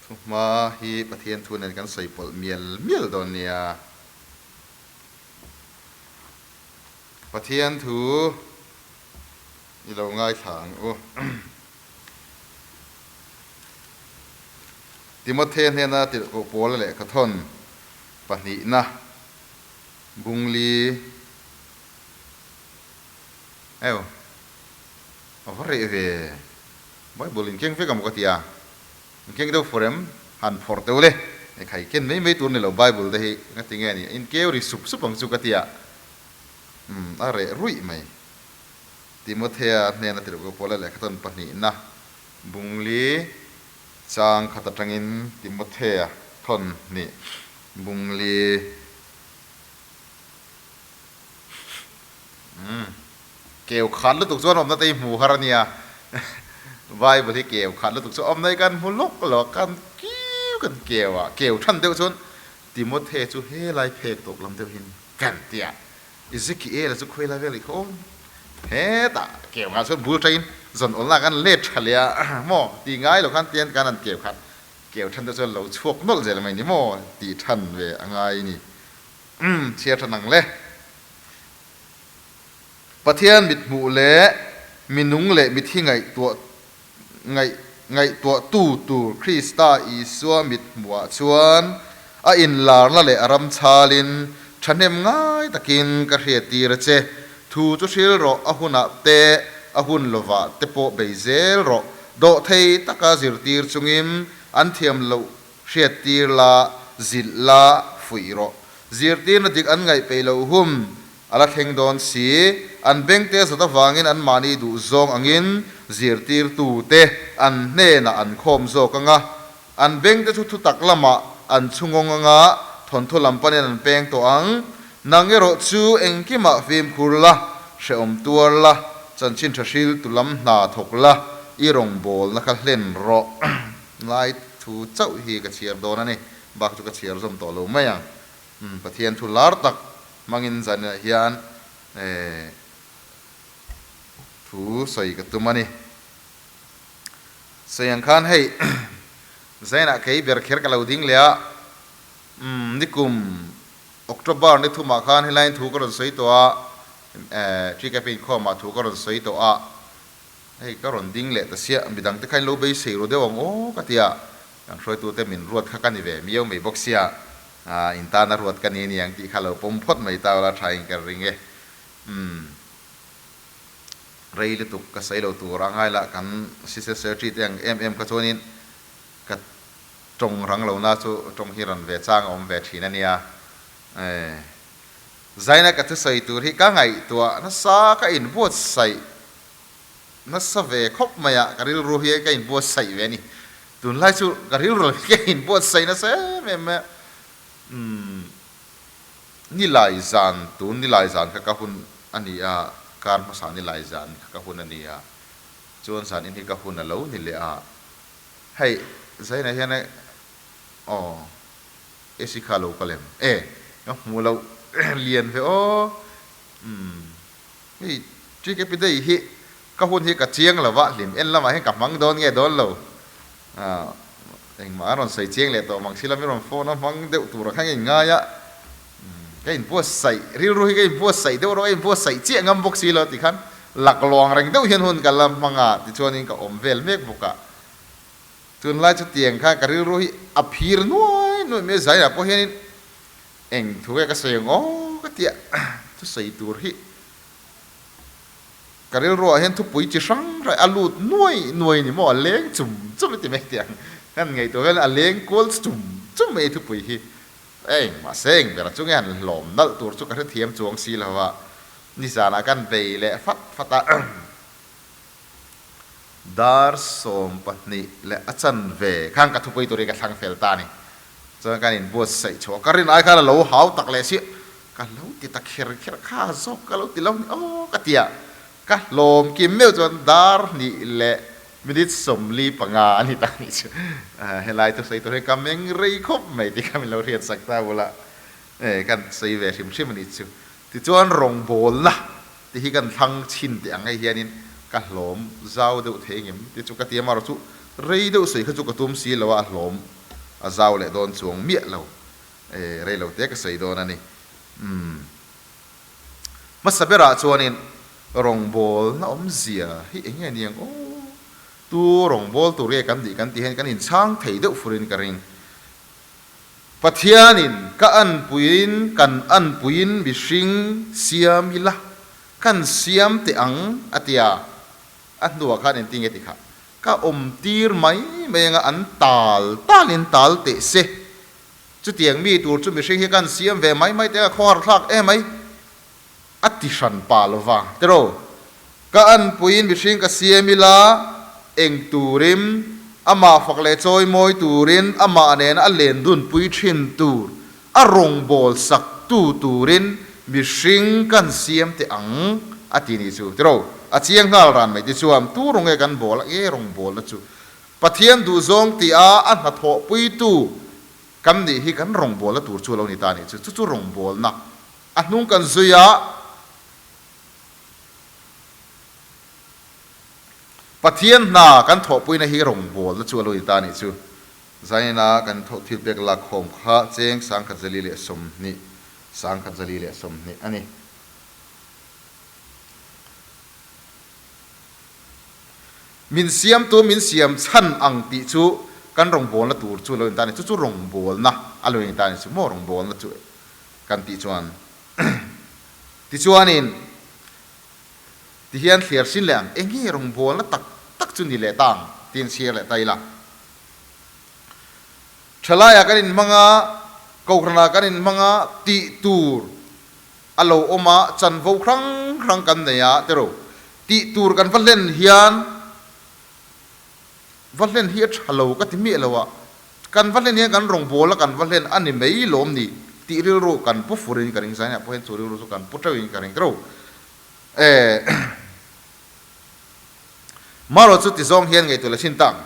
Thuhma hi Pathian thu nen kan sawi pawlh mial mial dawn nia. Pathian thu i lo ngaithla ang u. Timothea hnena tirhkoh Paula lehkhathawn pahnihna Bungli eu a va reh ve, Bible in keng vek a maw ka ti a, in keng deuh fur em? Han phawrh teuh le, e khai ken mai mai tur ni lo Bible te hi nga ti nge ni, in keu ri sup sup ang chu ka ti a, umm a reh ruih mai. Timothea hnena tirhkoh Paula lehkhathawn pahnihna Bungli chang khat atangin Timothea thawn hnih Bungli Umm keu khat lutuk chuan awmna te hi hmu har ania Bible hi keu khat lutuk chu awmna hi kan hmu lawk lo a kan kiu kan keu a keu than deuh chuan Timothy chu helai phek tawk lam deuh hin kan ti a Ezekiel chu khawi lai vel i kha awm hetah keu ngah chuan bul tain zawn awlna kan let tha leh a maw ti ngai lo khan tian kan an keu khat Keu than te chuan lo chhuak nawlh zel mai ni maw tih than ve a ngai ni. Umm chhiar than ang le. Pathian mithmuh leh minung leh mithi ngaihtuah ngaih ngaihtuah tu tur Krista Isua mithmuhah chuan a inlarna leh a ram chhalin thahnem ngai takin ka hriattir a che. Thu chu hril rawh a hunah te a hun lovah te pawh bei zel rawh. Dawhthei taka zirtir chungin an thiam loh hriattir la, zilh la, fuih rawh. Zirtirna dik an ngaih peih loh hum a la thleng dawn si. An bengte zawt avangin anmahni duh zawng angin zirtirtute an hnenah an khawm zawk ang a. An bengte chu thutak lamah an chhungawng ang a, thawnthu lam panin an peng tawh ang. Nang erawh chu engkimah fimkhur la, hrehawm tuar la, chanchin tha hril tu lam hna thawk la, i rawngbawlna kha hlen rawh. Lai thu chauh hi ka chhiar dawn a ni, bak chu ka chhiar zawm tawh lo mai ang. Pathian thu lar tak hmangin zaninah hian thu sawi ka tum a ni. Sawi ang khan hei zainah kei ber kher ka lo ding leh a, umm nikum October ni thumah khan helaiin thu ka rawn sawi tawh a, TKP inkhawmah thu ka rawn sawi tawh a, hei ka rawn ding leh ta siah, midang te kha in lo beisei ru deuh ang aw ka ti a, kan hruaitute min ruat kha ka ni ve miau mai bawk sia, in tana ruat ka ni aniang tih kha lo pawm phawt mai ta ula tha in ka ring e, umm. Rei lutuk ka sawi lo tur a ngai lah kan Sister Secretary te ang em em kha chuanin ka tawng rang lo na chu tawng hi rawn ve chang a awm ve thin a nia. E. Zaina ka thusawi tur hi ka ngaihtuah nasa ka inbuatsaih nasa ve khawp mai a, ka rilru hi ka inbuatsaih ve a ni. Tunlai chu ka rilru hi ka inbuatsaih nasa em em mai a. Umm Nilai zan tun nilai zan kha ka hun a ni a, kar hmasa nilai zan kha ka hun a ni a, chuan zan in hi ka hun a lo ni leh a. Hei Zaina hian aw. AC kha lo kal em? E, ka hmu lo lian ve aw. Umm, hei TKP day hi ka hun hi ka chiang lo va, hlim en lamah hian ka hmang dawn nge dawn lo. Ah, engmah a rawn sawi chiang leh tawh mang si lami rawn phone a hmang deuh tur a kha nge ngai a. Umm, ka inbuatsaih, rilru hi ka inbuatsaih deuh rawh, ka inbuatsaih chiah ngam bawk si lo tikhan laklawng reng deuh hian hun ka la hmang a, tichuanin ka awm vel mek bawk a. Tunlai chutiang kha ka rilru hi a phir nuai nuai mai a, zainah pawh hianin eng thu nge ka sawi ang aw ka ti a, thusawi tur hi ka rilruah hian thupui chi hrang hrang a lut nuai nuai ni maw, a leng chum chum i ti mai tiang kan ngaihtuah hian a leng kual chum chum mai thupui hi eng mahse eng ber chu nge han hlawm nalh tur chu ka hrethiam chuang si lo va, nizanah kan bei leh fat fat a. Dar 12 leh a chanve khan ka thupui tur hi ka thlang fel ta a ni. Chuan kan inbuatsaih chhuah a, ka rin ai khan a lo hau tak leh si, ka lo ti ta kher kher kha zawk ka lo ti lo ni aw ka ti a, ka hlawm kim meuh chuan dar hnih leh minute 45 a ni ta a nih chu. Helai thusawi tur hi ka meng rei khawp mai tih kha min lo hriatsak ta bula kan sawi ve hrim hrim a nih chu. Tichuan rawngbawlna Ti hi kan thlang chhin teh ang hei hianin ka hlawm zau deuh thei ngem ti chu ka ti a, amaherawh chu rei deuh sawi kha chu ka tum si lo a, a hlawm a zau leh dawn chuang miah lo e, rei lo te ka sawi dawn a ni. Umm hmasa berah chuanin rawngbawlna awmzia hi eng nge ni ang aw, tu rawngbâwl tur nge kan nih kan tih hian kan inchhang thei deuh furin ka ring. Pathianin ka anpuiin kan anpuiin mihring siam ila, kan siam teh ang a ti a, a hnuah khan engtin nge ti kha, ka awmtir mai mai anga an tal talin tal teh se, chutiang mi tur chu mihring hi kan siam ve mai mai teh ang a khawhar thlak em mai a ti hran pa lova tiraw? Ka anpuiin mihring ka siam ila, eng turin, amah fak leh chawi mawi turin, amah nena a len dunpui thin tur, a rawngbâwl sak tu turin mihring kan siam teh ang, a ti nih chu. Tiraw? A chiang nghal ran mai tichuan, tu rawnge kan bâwl a, nge rawngbâwlna chu Pathian duhzawng tia a hnathawhpuitu kan nih hi kan rawngbâwlna tur chu a lo ni ta nih chu. Chu chu rawngbâwlna a hnung kan zui a. Pathian hna kan thawhpuina hi rawngbawlna chu a lo ni ta a nih chu. Zaina kan thawh thil pek lakkhawm kha cheng 1020, 1020 a ni. Min siamtu min siam chhan ang tih chu kan rawngbawlna tur chu a lo ni ta a ni. Chu chu rawngbawlna a lo ni ta a ni chu maw rawngbawlna chu kan tih chuan. Tichuanin, tihian thliar sin leh ang, eng nge rawngbawlna tak tak chu ni leh ta ang tiin chhiar leh ta ila. Thalaiah kan inhmang a, kohhranah kan inhmang a, tih tur a lo awm a, chanvo hrang hrang kan nei a, tiraw? Tih tur kan va hlen hian, va hlen hi a tha lo ka ti miah lo a, Kan va hlen hian kan rawngbâwl a kan va hlen a ni mai lawm ni tih rilru kan pu furin ka ring zai nia pawh hian chu rilru chu kan pu teuhin ka ring teuh e. Marawh chu ti zawng hian ngaihtuah leh thin ta ang.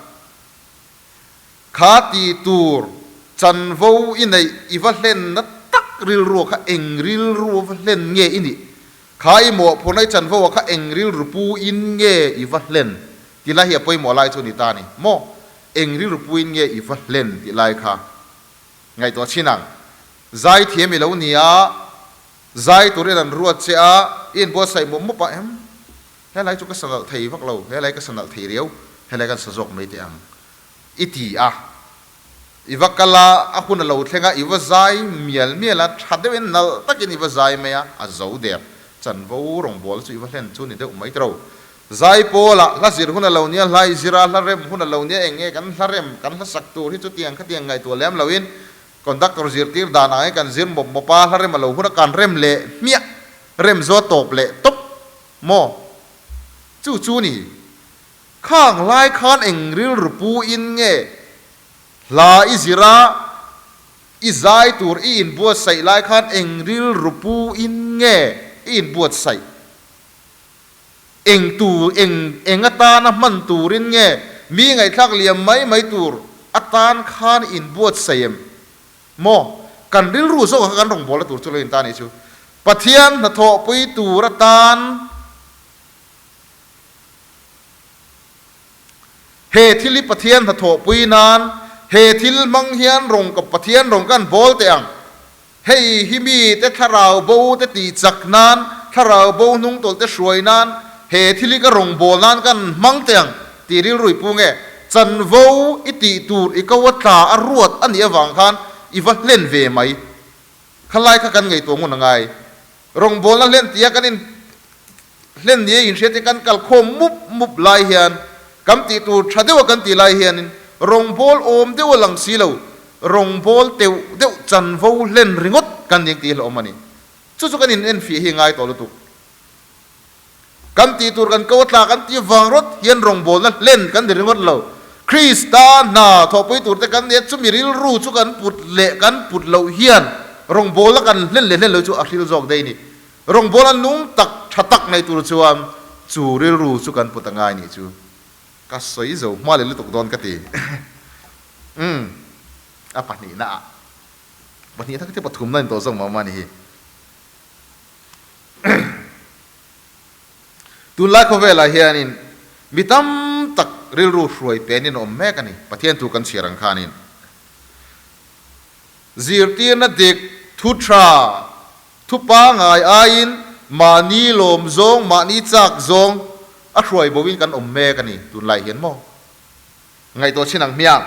Kha ti tur chanvo i neih i va hlenna tak rilru kha eng rilru va hlen nge i nih? Kha i mawhphurhna i chanvo ah kha eng rilru pu in nge i va hlen? Ti lai hi a pawimawh lai chu ni ta a ni maw? Eng rilru puiin nge i va hlen tih lai kha ngaihtuah chhin ang. Zai thiam i lo ni a, zai turin an ruat che a, i inbuatsaih mawp mawp a, em? Helai chu ka sa nalh thei vak lo, helai ka sa nalh thei riau, helai kan sa zawk mai teh ang i ti a. I va kal a, a hun a lo thleng a, i va zai mial mial a, tha deuhin nalh takin i va zai mai a, a zo der. Chanvo rawngbâwl chu i va hlen chu ni deuh mai tiro. Zai pawlah hla zir hun a lo nia, hla i zir a, hla rem hun a lo nia, eng nge kan hla rem, kan hla sak tur hi chutiang khatiang ngaihtuah lem loin Conductor zirtir dan ang hi kan zir mawp mawp a, hla rem a lo hun a kan rem leh hmiah, rem zo a tawp leh tawp maw? Chu chu ni. Khang lai khan eng rilru pu in nge hla i zir a, i zai tur i inbuatsaih lai khan eng rilru pu in nge i inbuatsaih? Eng tur, eng eng atana hman turin nge mi ngaihthlak liam mai mai tur atan khan inbuatsaih em? Maw? Kan rilru zawkah kha kan rawngbawlna tur chu lo inta nih chu. Pathian hnathawhpui tur atan he thil hi Pathian hnathawhpui nan he thil hmang hian rawng ka Pathian rawng kan bawl teh ang. Hei hi mite thlarau bo te tih chak nan, thlarau bo hnungtawlh te hruai nan, he thil hi ka rawngbâwl nan kan hmang teh ang tih rilru i pu nge? Chanvo i tih tur i ko a tla a ruat a nih avang khan i va hlen ve mai. Khalai kha kan ngaihtuah ngun a ngai. Rawngbâwlna hlen tia kan in hlen nia inhriat hi kan kal khawm mup mup lai hian kan tih tur tha deuha kan tih lai hianin rawngbâwl awm deuh a lang si lo, rawngbâwl teuh deuh chanvo hlen ringawt kan ning tih hlauhawm a ni. Chu chu kan in enfiah hi ngai tawh lutuk. Kan tih tur kan ko a tla kan tih vang rawt hian rawngbâwlna hlen kan ni ringawt lo. Krista hna thawhpui tur te kan nia chumi rilru chu kan put leh kan put loh hian rawngbâwlna kan hlen leh hlen lo chu a hril zawk daih a ni. Rawngbawla nung tak tha tak nei tur chuan chu rilru chu kan put a ngai nih chu ka sawi zo hma leh lutuk dawn ka ti. Umm a pahnihna ah pahnihna ka ti pathumna in tawh zawk mah mah ni hi. Tunlai khawvelah hianin mi tam tak rilru hruai penin a awm mek a ni, Pathian thu kan chhiar ang khanin. Zirtirna dik thu tha Thu pangai aiin mahni lawm zawng, mahni chak zawng a hruai bo in kan awm mek a ni tunlai hian maw? Ngaihtuah chin ang hmiang.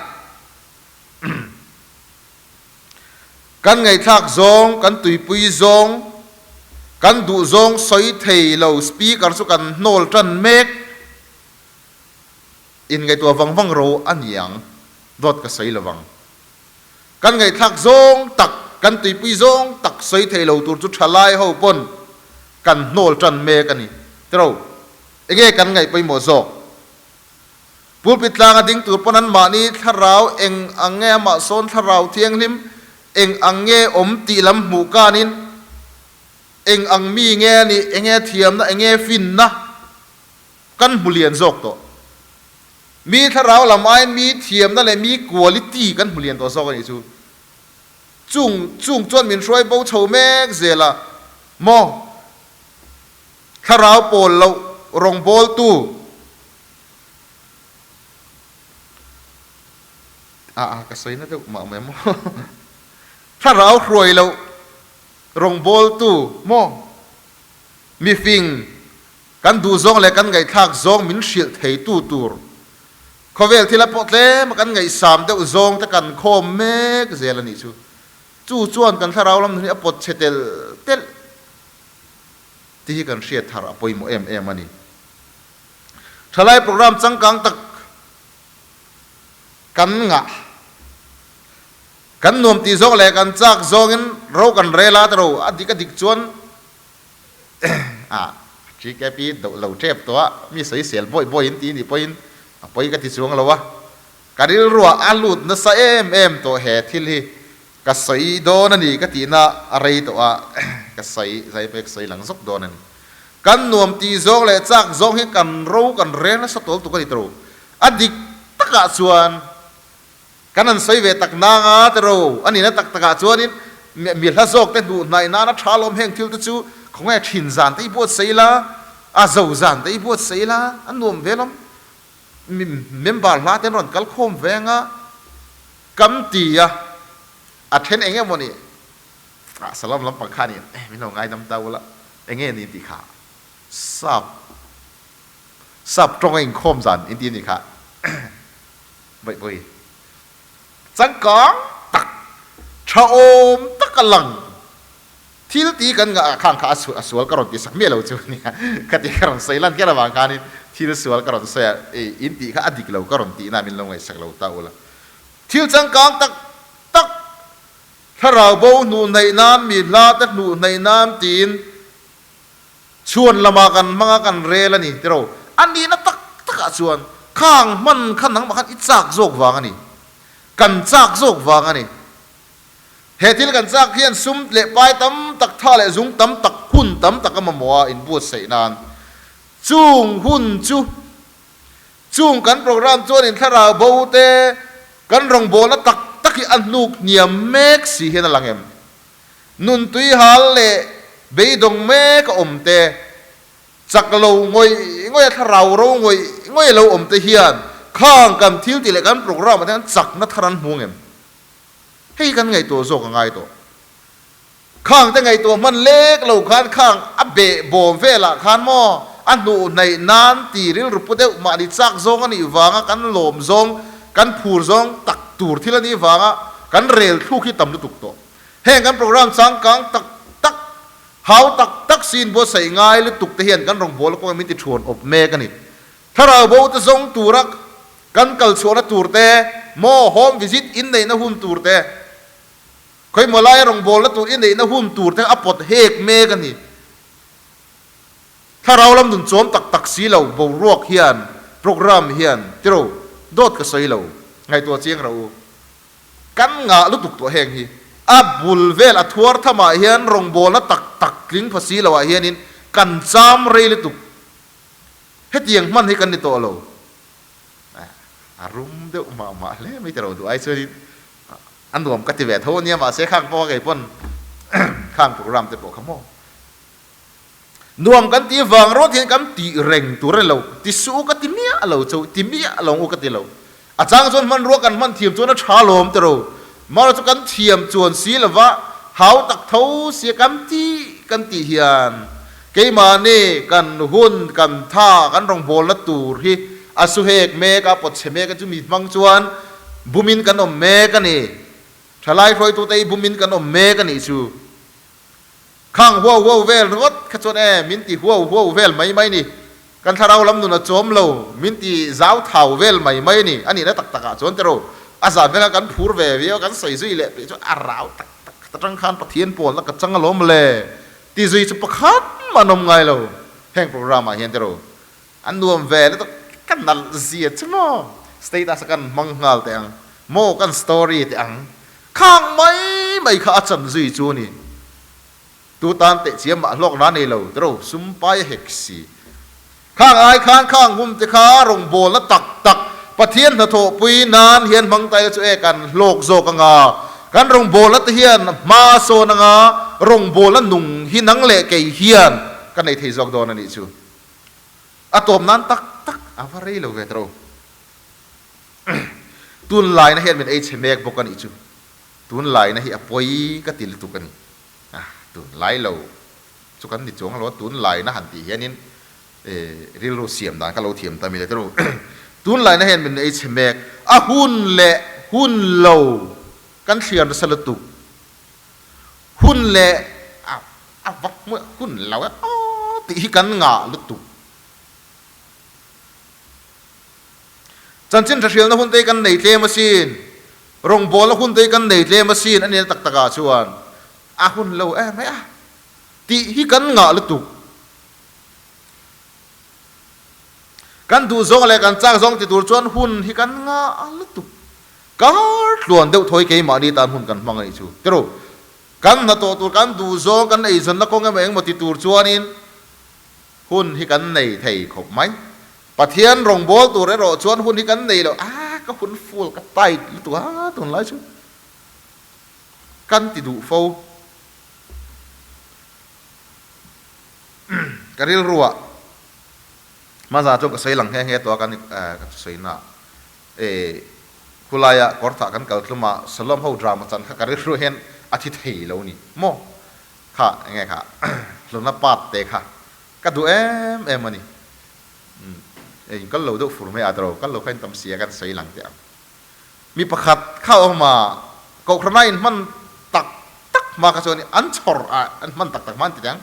Kan ngaihthlak zawng, kan tuipui zawng, kan duh zawng sawi thei lo speaker chu kan hnawl tan mek. In ngaihtuah vang vang ro a ni ang, dawt ka sawi lovang. Kan ngaihthlak zawng tak, kan tuipui zawng tak sawi thei lo tur chu thalai ho pawn kan hnawl tan mek a ni. Tiro, enge kan ngaih pawimawh zawk? Pulpit tlanga ding tur pawn an mahni thlarau eng ang nge amah sawn thlarau thianghlim eng ang nge awm tih lam hmuh kanin eng ang mi nge a nih, enge thiamna, enge finna kan hmu lian zawk tawh. Mi thlarau lam aiin mi thiamna leh mi quality kan hmu lian tawh zawk a nih chu. Chung chung chuan min hruai bo chho mek zel a, maw? Thlarau pawl loh rawngbawltu a a ka sawi na deuh mah mai maw? Thlarau hruai loh rawngbawltu maw? Mifing Kan duh zawng leh kan ngaihthlak zawng min hrilh theitu tur khawvel thila pawh tlem a kan ngaihsam deuh zawng te kan khawm mek zel a nih chu. Chu chuan kan thlarau lam nun hi a pawt chhe tel telh tih hi kan hriat thar a pawimawh em em a ni. Thalai program changkang tak kan ngah, kan nuam tih zawng leh kan chak zawngin ro kan rel a, ro a dik a dik chuan A TKP doh lo tep tawh a, mi sawisel bawi bawi in ti nih pawhin a pawi ka ti chuang lo a, ka rilruah a lut nasa em em tawh he thil hi ka sawi dawn a ni ka tihna a rei tawh a, ka sawi zai pawh hi ka sawi lang zawk dawn a ni. Kan nuam tih zawng leh chak zawng hi kan ro kan rel nasa tawl tuk a ni tawh lo, a dik takah chuan Kan han sawi ve tak nang a tiro, a nihna tak takah chuanin mi hla zawk te hnuh hnaih nana tha lawm heng thil te chu khawnge thin zan te i buatsaih ila, a zo zan te i buatsaih ila, a nuam ve lawm. Member hla te an rawn kal khawm ve anga kam ti a, a then eng emaw ni ah salam lampang kha nih min lo ngaidam ta ula, enge ni tih kha sap sap tawng a inkhawm zan in ti a nih kha. Vaih vawi changkang tak, tha awm tak a lang. Thil ti kan ngah ah khan kha a sual ka rawn ti sak miah lo chu nia. Khati ka rawn sawi lan kher avang khanin thil sual ka rawn sawi a, ei in tih kha a dik lo ka rawn tihna min lo ngaihsak lo ta ula. Thil changkang tak tak. Thlarau bo hnuh hnaih nan, mi hla te hnuh hnaih nan tiin chhuan lamah kan hmang a, kan rel a ni tiro. A nihna tak takah chuan khang hman kha nangmah khan i chak zawk vang a ni. Kan chak zawk vang a ni. He thil kan chak hian sum leh pai tam tak, tha leh zung tam tak, hun tam tak a mamawh a inbuatsaih nan. Chung hun chu Chung kan program chuanin thlarau bo te kan rawngbawlna tak tak hi a hnuk hniam mek si hian a lang em? Nun tui hal leh beidawng mek a awm te, chak lo ngawih ngawih a thlarau ro ngawih ngawih a lo awm te hian khang kan thil tih leh kan program ah te hian chakna thar an hmu ngem? Hei kan ngaihtuah zawk a ngai tawh. Khang te ngaihtuah hman lek lo khan khang a beh bawm velah khan maw a hnuh hnaih nan ti rilru pu deuh mahni chak zawng a nih vanga kan lawm zawng kan phur zawng tak tur thil a nih vanga kan rel thluk hi tam lutuk tawh. Heng kan program changkang tak tak, hau tak tak siin buatsaih ngai lutuk te hian kan rawngbawlna kawngah min ti thuan awp mek a ni. Thlarau bo te zawng tura kan kal chhuahna tur te maw home visit inneihna hun tur te, Khawimaw laia rawngbawlna tur i neihna hun tur te a pawt hek mek a ni. Thlarau lam nun chawm tak tak si lo boruak hian program hian tiro dawt ka sawi lo ngaihtuah chiang rah u. Kan ngah lutuk tawh heng hi. A bul vel a thuar thamah hian rawngbawlna tak tak tling pha si loah hianin kan cham rei lutuk. Hetiang hman hi kan ni tawh lo. A rum deuh mah mah hle mai tiro duh ai chuanin A nuam ka ti ve tho ania mahse khang pawh kei pawn khang program te pawh kha maw nuam kan ti vang rawt hian kan tih reng tur a ni lo ti suh u ka ti miah lo chu ti miah lo u ka ti lo a chang chuan hmanrua kan hman thiam chuan a tha lawm te ro mahlo chu kan thiam chuan si lova hau tak tho sia kan ti kan tih hian keimahni kan hun kan tha kan rawngbawlna tur hi a su hek mek a pawt chhe mek a chumi hmang chuan Bumin kan awm mek a ni. Thalai hruaitute hi bumin kan awm mek a nih chu. Khang huau huau vel ringawt kha chuan e, min ti huau huau vel mai mai ni. Kan thlarau lam nun a chawm lo, min ti zau thau vel mai mai ni. A nihna tak takah chuan tiraw, a zan vela kan phur ve viau a, kan sawi zui leh peh chuan a rau tak tak khat atang khan Pathian pawlna ka chang alawm le ti zui chu pakhat mah an awm ngai lo heng program ah hian tiraw. An nuam ve lutuk ka nalh zia chu maw status a kan hmang nghal teh ang maw kan story teh ang khang mai mai kha a chan zui chu ni tu tan teh chiam mah hlawk na nei lo tiro sum pai a hek si khang ai khan khang hum te kha rawngbawlna tak tak Pathian hnathawh pui nan hian hmang ta ila chu e kan hlawk zawk anga kan rawngbawlna te hian hma a sawn anga rawngbawlna nung hi nang leh kei hian ka nei thei zawk dawn a nih chu. A tawp nan tak tak a va rei lo ve tawh. Tun laina hian min ei chhe mek bawk a nih chu. Tun laina hi a pawi ka ti lutuk a ni. Ah, tun lai lo chu kan ni chuang lo a, tun laina han tih hianin rilru siam dan kha lo thiam ta mi le tawh. Tun laina hian min ei chhe mek, a hun leh hun lo kan thliar nasa lutuk. Hun leh a a vak hmuh hun lo e aw tih hi kan ngah lutuk. Chanchin hre hrilna hun te hi kan nei tlem asin, rawngbawlna hun te hi kan nei tlem asin a nihna tak takah chuan a hun lo em mai a tih hi kan ngah lutuk. Kan duh zawng leh kan chak zawng ti tur chuan hun hi kan ngah lutuk. Kar tluan deuh thawi keimahni tan hun kan hmang a nih chu. Tiru, kan hnathawh tur, kan duh zawng, kan eizawnna kawng emaw engemaw ti tur chuanin hun hi kan nei thei khawp mai. Pathian rawngbâwl tur erawh chuan hun hi kan nei lo, ah ka hun full ka tight lutuk a tunlai chu kan ti duh fo. Ka rilruah hmasa chuan ka sawi lang nghe nghe tawh a kan ka sawi na. E, khulaia kawrthah kan kal tlum a, Salom ho drama chan kha ka rilru hian a thi thei lo ni maw? Kha enge kha hlawna part te kha ka duh em em a ni. Umm, e in kal lo deuh fur mai a tawrh, kal lo kha in tam si a kan sawi lang teh ang. Mi pakhat kha a awm a, Kohhrana in hman tak tak hma kha chuan an chhawr a, an hman tak tak hma an ti teh ang.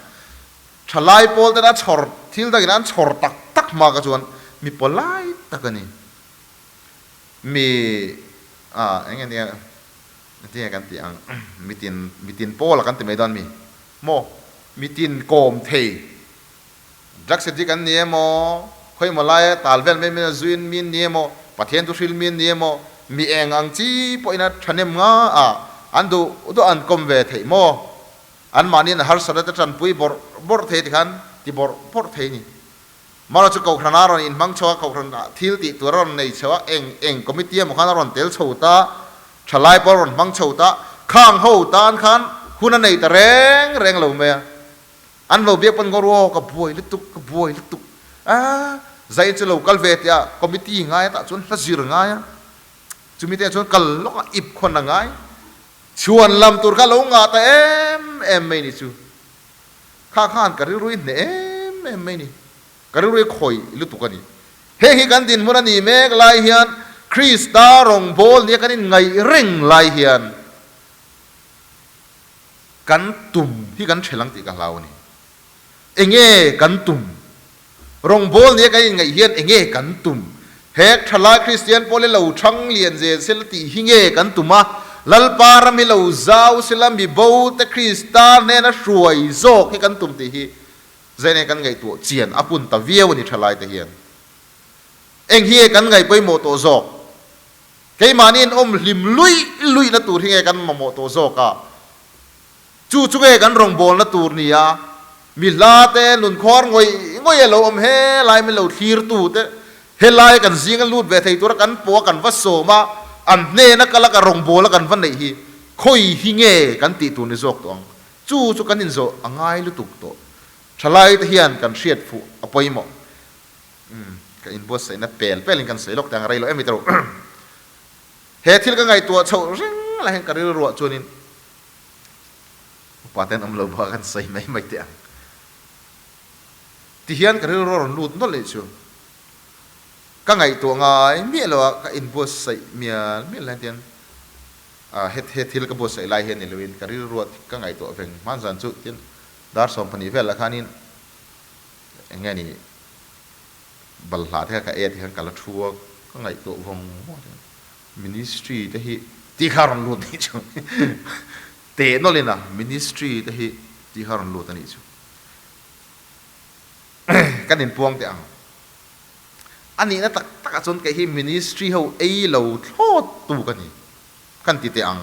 Thalai pawl ten a chhawr thil dangin an chhawr tak tak hma kha chuan mi polite tak a ni. Mi ah eng nge nia Engtinge kan tih ang? Mitin, mitin pawl a kan ti mai dawn mi? Maw? Mitin kawm thei. Drugs addict an ni emaw, khawimaw laia tal vel mai mai a zuin mi an ni emaw, Pathian thu hril mi an ni emaw, mi eng ang chi pawhin a thahnem nga a, an duh duh an kawm ve theih maw? Anmahniin a harsat a te tanpui bawrh bawrh thei tikhan ti bawrh bawrh thei a ni. Mara chu Kohhran a rawn inhmang chho a, Kohhran ah thil tih tur a rawn nei chho a, eng eng committee emaw khan a rawn tel chho ta, thalai pawh a rawn hmang chho ta, khang ho tan khan hun a nei ta reng reng lo mai a. An lo biak pawn ngawr aw ka buai lutuk, ka buai lutuk a, zai chu lo kal ve teh a, committee ngai a tah chuan hla zir ngai a, chumi te ah chuan kal lawk a ip khawn a ngai, chhuan lam tur kha lo ngah ta em em mai ni chu. Kha khan ka rilru i hneh em em mai ni. Ka rilru i khawih lutuk a ni. Heng hi kan dinhmun a nih mek lai hian Krista rawngbâwl nia kan inngaih reng lai hian kan tum hi kan ṭhel ang tih ka hlau a ni. Enge kan tum? Rawngbâwl nia kan inngaih hian enge kan tum? Hek ṭhalai Kristian pawl hi lo ṭhang lian zel sela tih hi nge kan tum a? Lalpa ram hi lo zau sela mi bo te Krista hnena hruai zawk hi kan tum tih hi zaine kan ngaihtuah chian a hun ta viau a ni ṭhalai te hian. Eng hi nge kan ngaih pawimawh tawh zawk? Keimahni in awm hlim luih luihna tur hi nge kan mamawh tawh zawk a? Chu chu nge kan rawngbawlna tur ni a, mi hla te, nunkhuar ngawih ngawih a lo awm he lai min lo thlir tu te, helai kan zinga lut ve thei tura kan pawh a kan va sawm a, an hnena kal a ka rawngbawla kan va neih hi khawi hi nge kan tih tur ni zawk tawh ang. Chu chu kan inzawh a ngai lutuk tawh. Thalai te hian kan hriat fuh a pawimawh. Umm ka inbuatsaihna pel pelin kan sawi lawk teh ang rei lo em i tawh. He thil ka ngaihtuah chhoh reng lai hian ka rilruah chuanin Upa ten awm lo bawk a kan sawi mai mai teh ang. Tihian ka rilru a rawn lut nawlh leh chu. Ka ngaihtuah ngai miah lo a, ka inbuatsaih mial mial lai hian a he he thil ka buatsaih lai hian ni loin ka rilru a ka ngaihtuah veng hman zan chu tin dar 12 velah khanin eng nge ni balhla te kha ka e tikhan ka la thu a, ka ngaihtuah vawng vawng a. Ministry te hi tih kha a rawn lut anih chu. Teh nawlh in a ministry te hi tih kha a rawn lut anih chu. Kan inpuang teh ang. A nihna tak tak ah chuan kei hi ministry ho ei lo thlawt tu ka ni. Kan ti teh ang.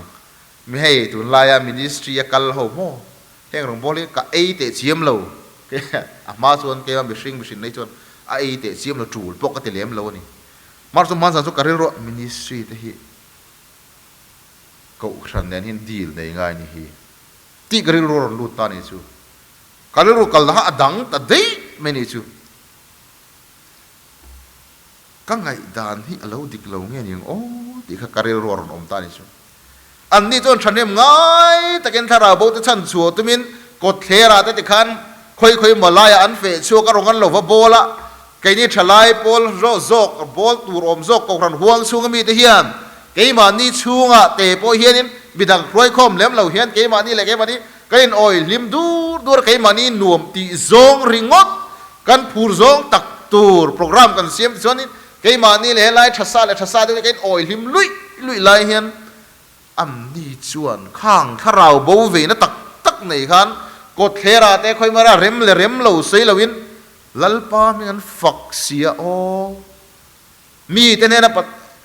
Mi hei tunlaia ministry a kal ho maw heng rawngbâwl hi ka ei teh chiam lo. A hma chuan keima mihring mihrin nei chuan a ei teh chiam lo tul pawh ka ti lem lo a ni. Mar chu hmanzan chu ka rilruah ministry te hi kohhran nen hian deal nei ngai ni hi tih ka rilru a rawn lut ta ni chu. Ka rilru kal na kha a dang ta daih mai ni chu. Ka ngaihdan hi a lo dik lo nge ni ang aw tih kha ka rilru a rawn awm ta ni chu. Anni chuan thahnem ngai takin thlarau bo te chhan chhuah tumin kawtthlerah te tikhan khawi khawi maw laiah an feh chhuak a rawng an lo va bawl a, keini thalai pawl zawk zawk bawl tur awm zawk kohhran huang chhunga mite hian keimahni chhungah te pawh hianin midang hruaikhawm lem lo hian keimahni leh keimahni kan inawi hlim dur dur a, keimahni nuam tih zawng ringawt kan phur zawng tak tur program kan siam tichuanin Keimahni leh helai tha sa leh tha sa deuh hi ka inawi hlim luih luih lai hian anni chuan khang thlarau bo veina tak tak nei khan kawtthlerah te khawimara rem leh rem lo sawi loin Lalpa hming an fak si a aw. Mite hnena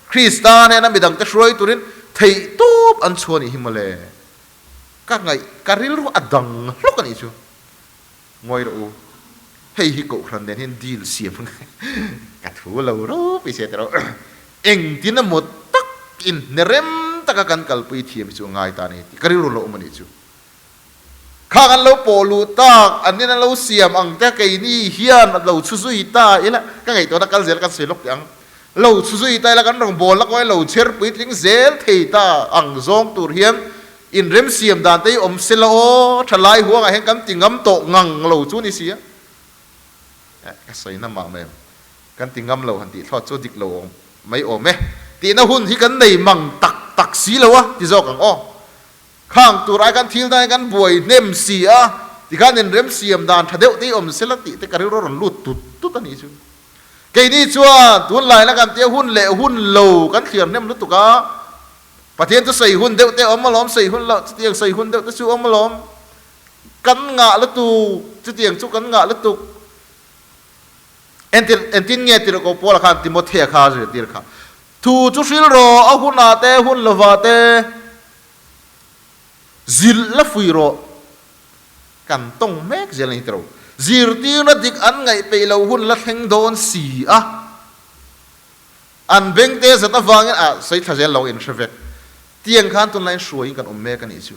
Krista hnena midangte hruai turin theihtawp an chhuah nih hi mawle. Ka ngaih ka rilru a dang hlawk a nih chu. Ngawi rawh u, hei hi kohhran nen hian deal siam ka thu lo rawp i se teh rawh. Engtin emaw tak in hne rem taka kan kalpui thiam hi chu a ngai ta a ni tih ka rilru lo awm a nih chu. Kha kan lo pawh luh tak, an nen an lo siam ang te keini hian a lo chhu zui ta ila, ka ngaihtuahna kal zel kan sawi lawk teh ang. Lo chhu zui ta ila kan rawngbâwl la kawi lo chher puitling zel thei ta ang zawng tur hian Inremsiam dan te hi awm se la aw, tha lai huangah hian kan ti ngam tawh ngang lo chu ni si a. Eh, ka sawi na mah mai em. Kan ti ngam lo han tih thlawt chu dik lo awm mai awm e. Tihna hun hi kan nei mang tak tak si lo a, ti zawk ang aw. Khang tur ai khan thil dangin kan buai hnem si a, tikhan inremsiam dan tha deuh te hi awm se la tih te ka rilru a rawn lut tut tut a nih chu. Keini chuan tunlaina kan tia hun leh hun lo kan thliar hnem lutuk a. Pathian chu sawi hun deuh te awm alawm, sawi hun loh chutiang sawi hun deuh te chu awm alawm. Kan ngah lutuk, chutiang chu kan ngah lutuk. Entir, entin nge tirhkoh Paula khan Timothea kha a zirtir kha? Thu chu hril rawh, a hunah te, hun lovah te zilh la fui rawh. Kan tawng mek zel a ni tiro. Zirtirna dik an ngaih peih loh hun la thleng dawn si a. An bengte zat avangin a sawi thla zel lo in hre vek. Tiang khan tunlaiin hruaiin kan awm mek a nih chu.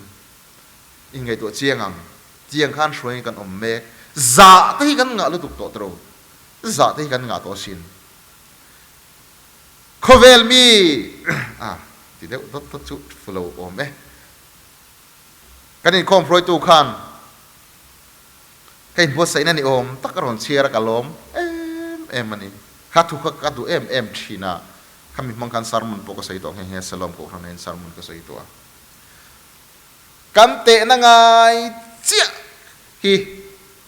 Inngaihtuah chiang ang. Tiang khan hruaiin kan awm mek. Zah te hi kan ngah lutuk tawh tiro. Zah te hi kan ngah tawh asin. Khawvel mi a ti deuh dawt dawt chu fu lo awm e. Kan inkhawm hruaitu khan ka inbuatsaihna ni awm tak a rawn chhiar a, ka lawm em em a ni. Kha thu kha ka duh em em thin a, khami hmang khan sermon pawh ka sawi tawh nghe nghe, Salom Kohhran hian sermon ka sawi tawh a. Kan tehna ngai chiah hi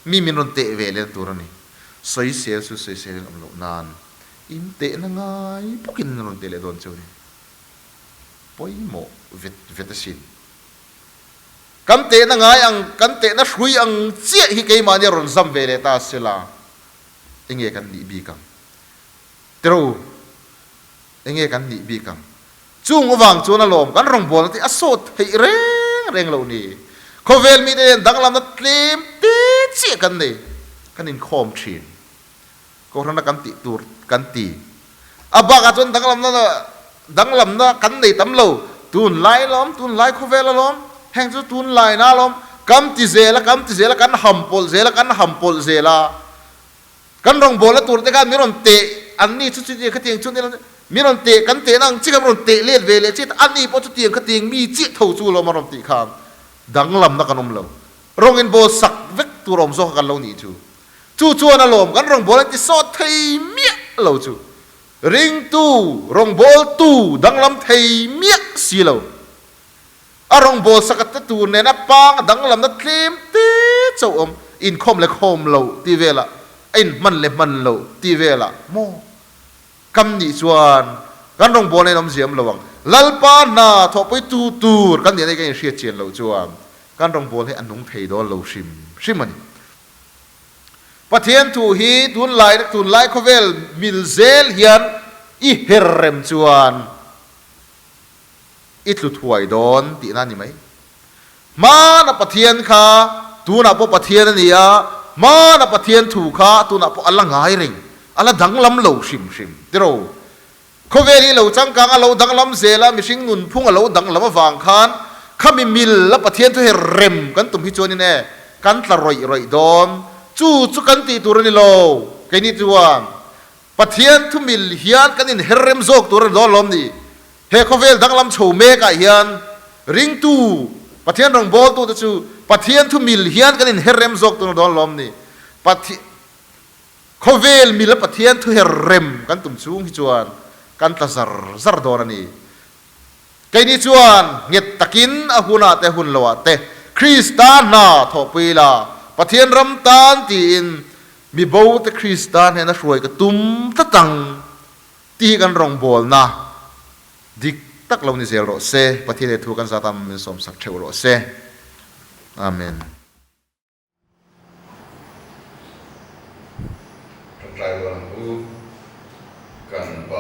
mi min rawn teh ve leh tur a ni. Sawisel chu sawisel in awm loh nan in tehna ngai bawkin an rawn teh leh dawn chu a ni. Pawimawh vet vet asin. Kan tehna ngai ang, kan tehna hrui ang chiah hi keimahni a rawn zam ve leh ta sela, enge kan nih bik ang? Tiro, enge kan nih bik ang? Chung avang chuan alawm kan rawngbawlna te a sawt theih reng reng loh ni. Khawvel mite nen danglamna tlem te chiah kan nei, kan inkhawm thin. Kohhrana kan tih tur kan ti. A bakah chuan danglamna danglamna kan nei tam lo. Tunlai alawm, tunlai khawvel alawm, heng chu tunlaina alawm, kam ti zel a, kam ti zel a, kan ham pawlh zel a, kan ham pawlh zel a. Kan rawngbawlna tur te khan min rawn teh, anni chu chutiang khatiang chu min rawn teh, kan tehna ang chiah khan rawn teh let ve leh chiah, ani pawh chutiang khatiang mi chiah tho chu alawm a rawn tih khan danglamna kan awm lo. Rawng inbawl sak vek tur awm zawk a kan lo nih chu. Chu chuan a lawm kan rawngbâwl an ti sawt thei miah lo chu. Ringtu rawngbâwltu danglam thei miah si lo. A rawngbâwl saka te tur nena pang a danglamna tlem te chauh awm, inkhawm leh khawm lo tih velah, a inhman leh hman lo tih velah maw? Kam nih chuan kan rawngbâwl a inawm ziam lo ang. Lalpa hna thawhpuitu tur kan nih a nih ka inhriat chian loh chuan kan rawngbâwl hi a nung thei dawn lo hrim hrim a ni. Pathian thu hi tunlai tunlai khawvel mil zel hian i her rem chuan i tlu thuai dawn tihna a ni mai. Hmana Pathian kha tunah pawh Pathian a ni a, hmana Pathian thu kha tunah pawh a la ngai reng, a la danglam lo hrim hrim tiraw. Khawvel hi lo changkang a lo danglam zel a, mihring nunphung a lo danglam avang khan khami mil a Pathian thu her rem kan tum hi chuanin e, kan tla rawih rawih dawn. Chu chu kan tih tur a ni lo, keini chuan Pathian thu mil hian kan inher rem zawk tur a ni dawn lawm ni? He khawvel danglam chho mekah hian ringtu Pathian rawngbawltute chu Pathian thu mil hian kan inher rem zawk tur a ni dawn lawm ni? Pathian. Khawvel mila Pathian thuher rem kan tum chung hi chuan kan tla zar zar dawn a ni. Keini chuan nghet takin a hunah te hun loah te Krista hna thawhpui la, Pathian ram tan tiin mi bo te Krista hnena hruai ka tum tlat ang tih hi kan rawngbawlna dik tak lo ni zel rawh se. Pathian leh thu kan zat a min sawmsak theuh rawh se. Amen. Ṭawngṭai rual ang u, kan Pa.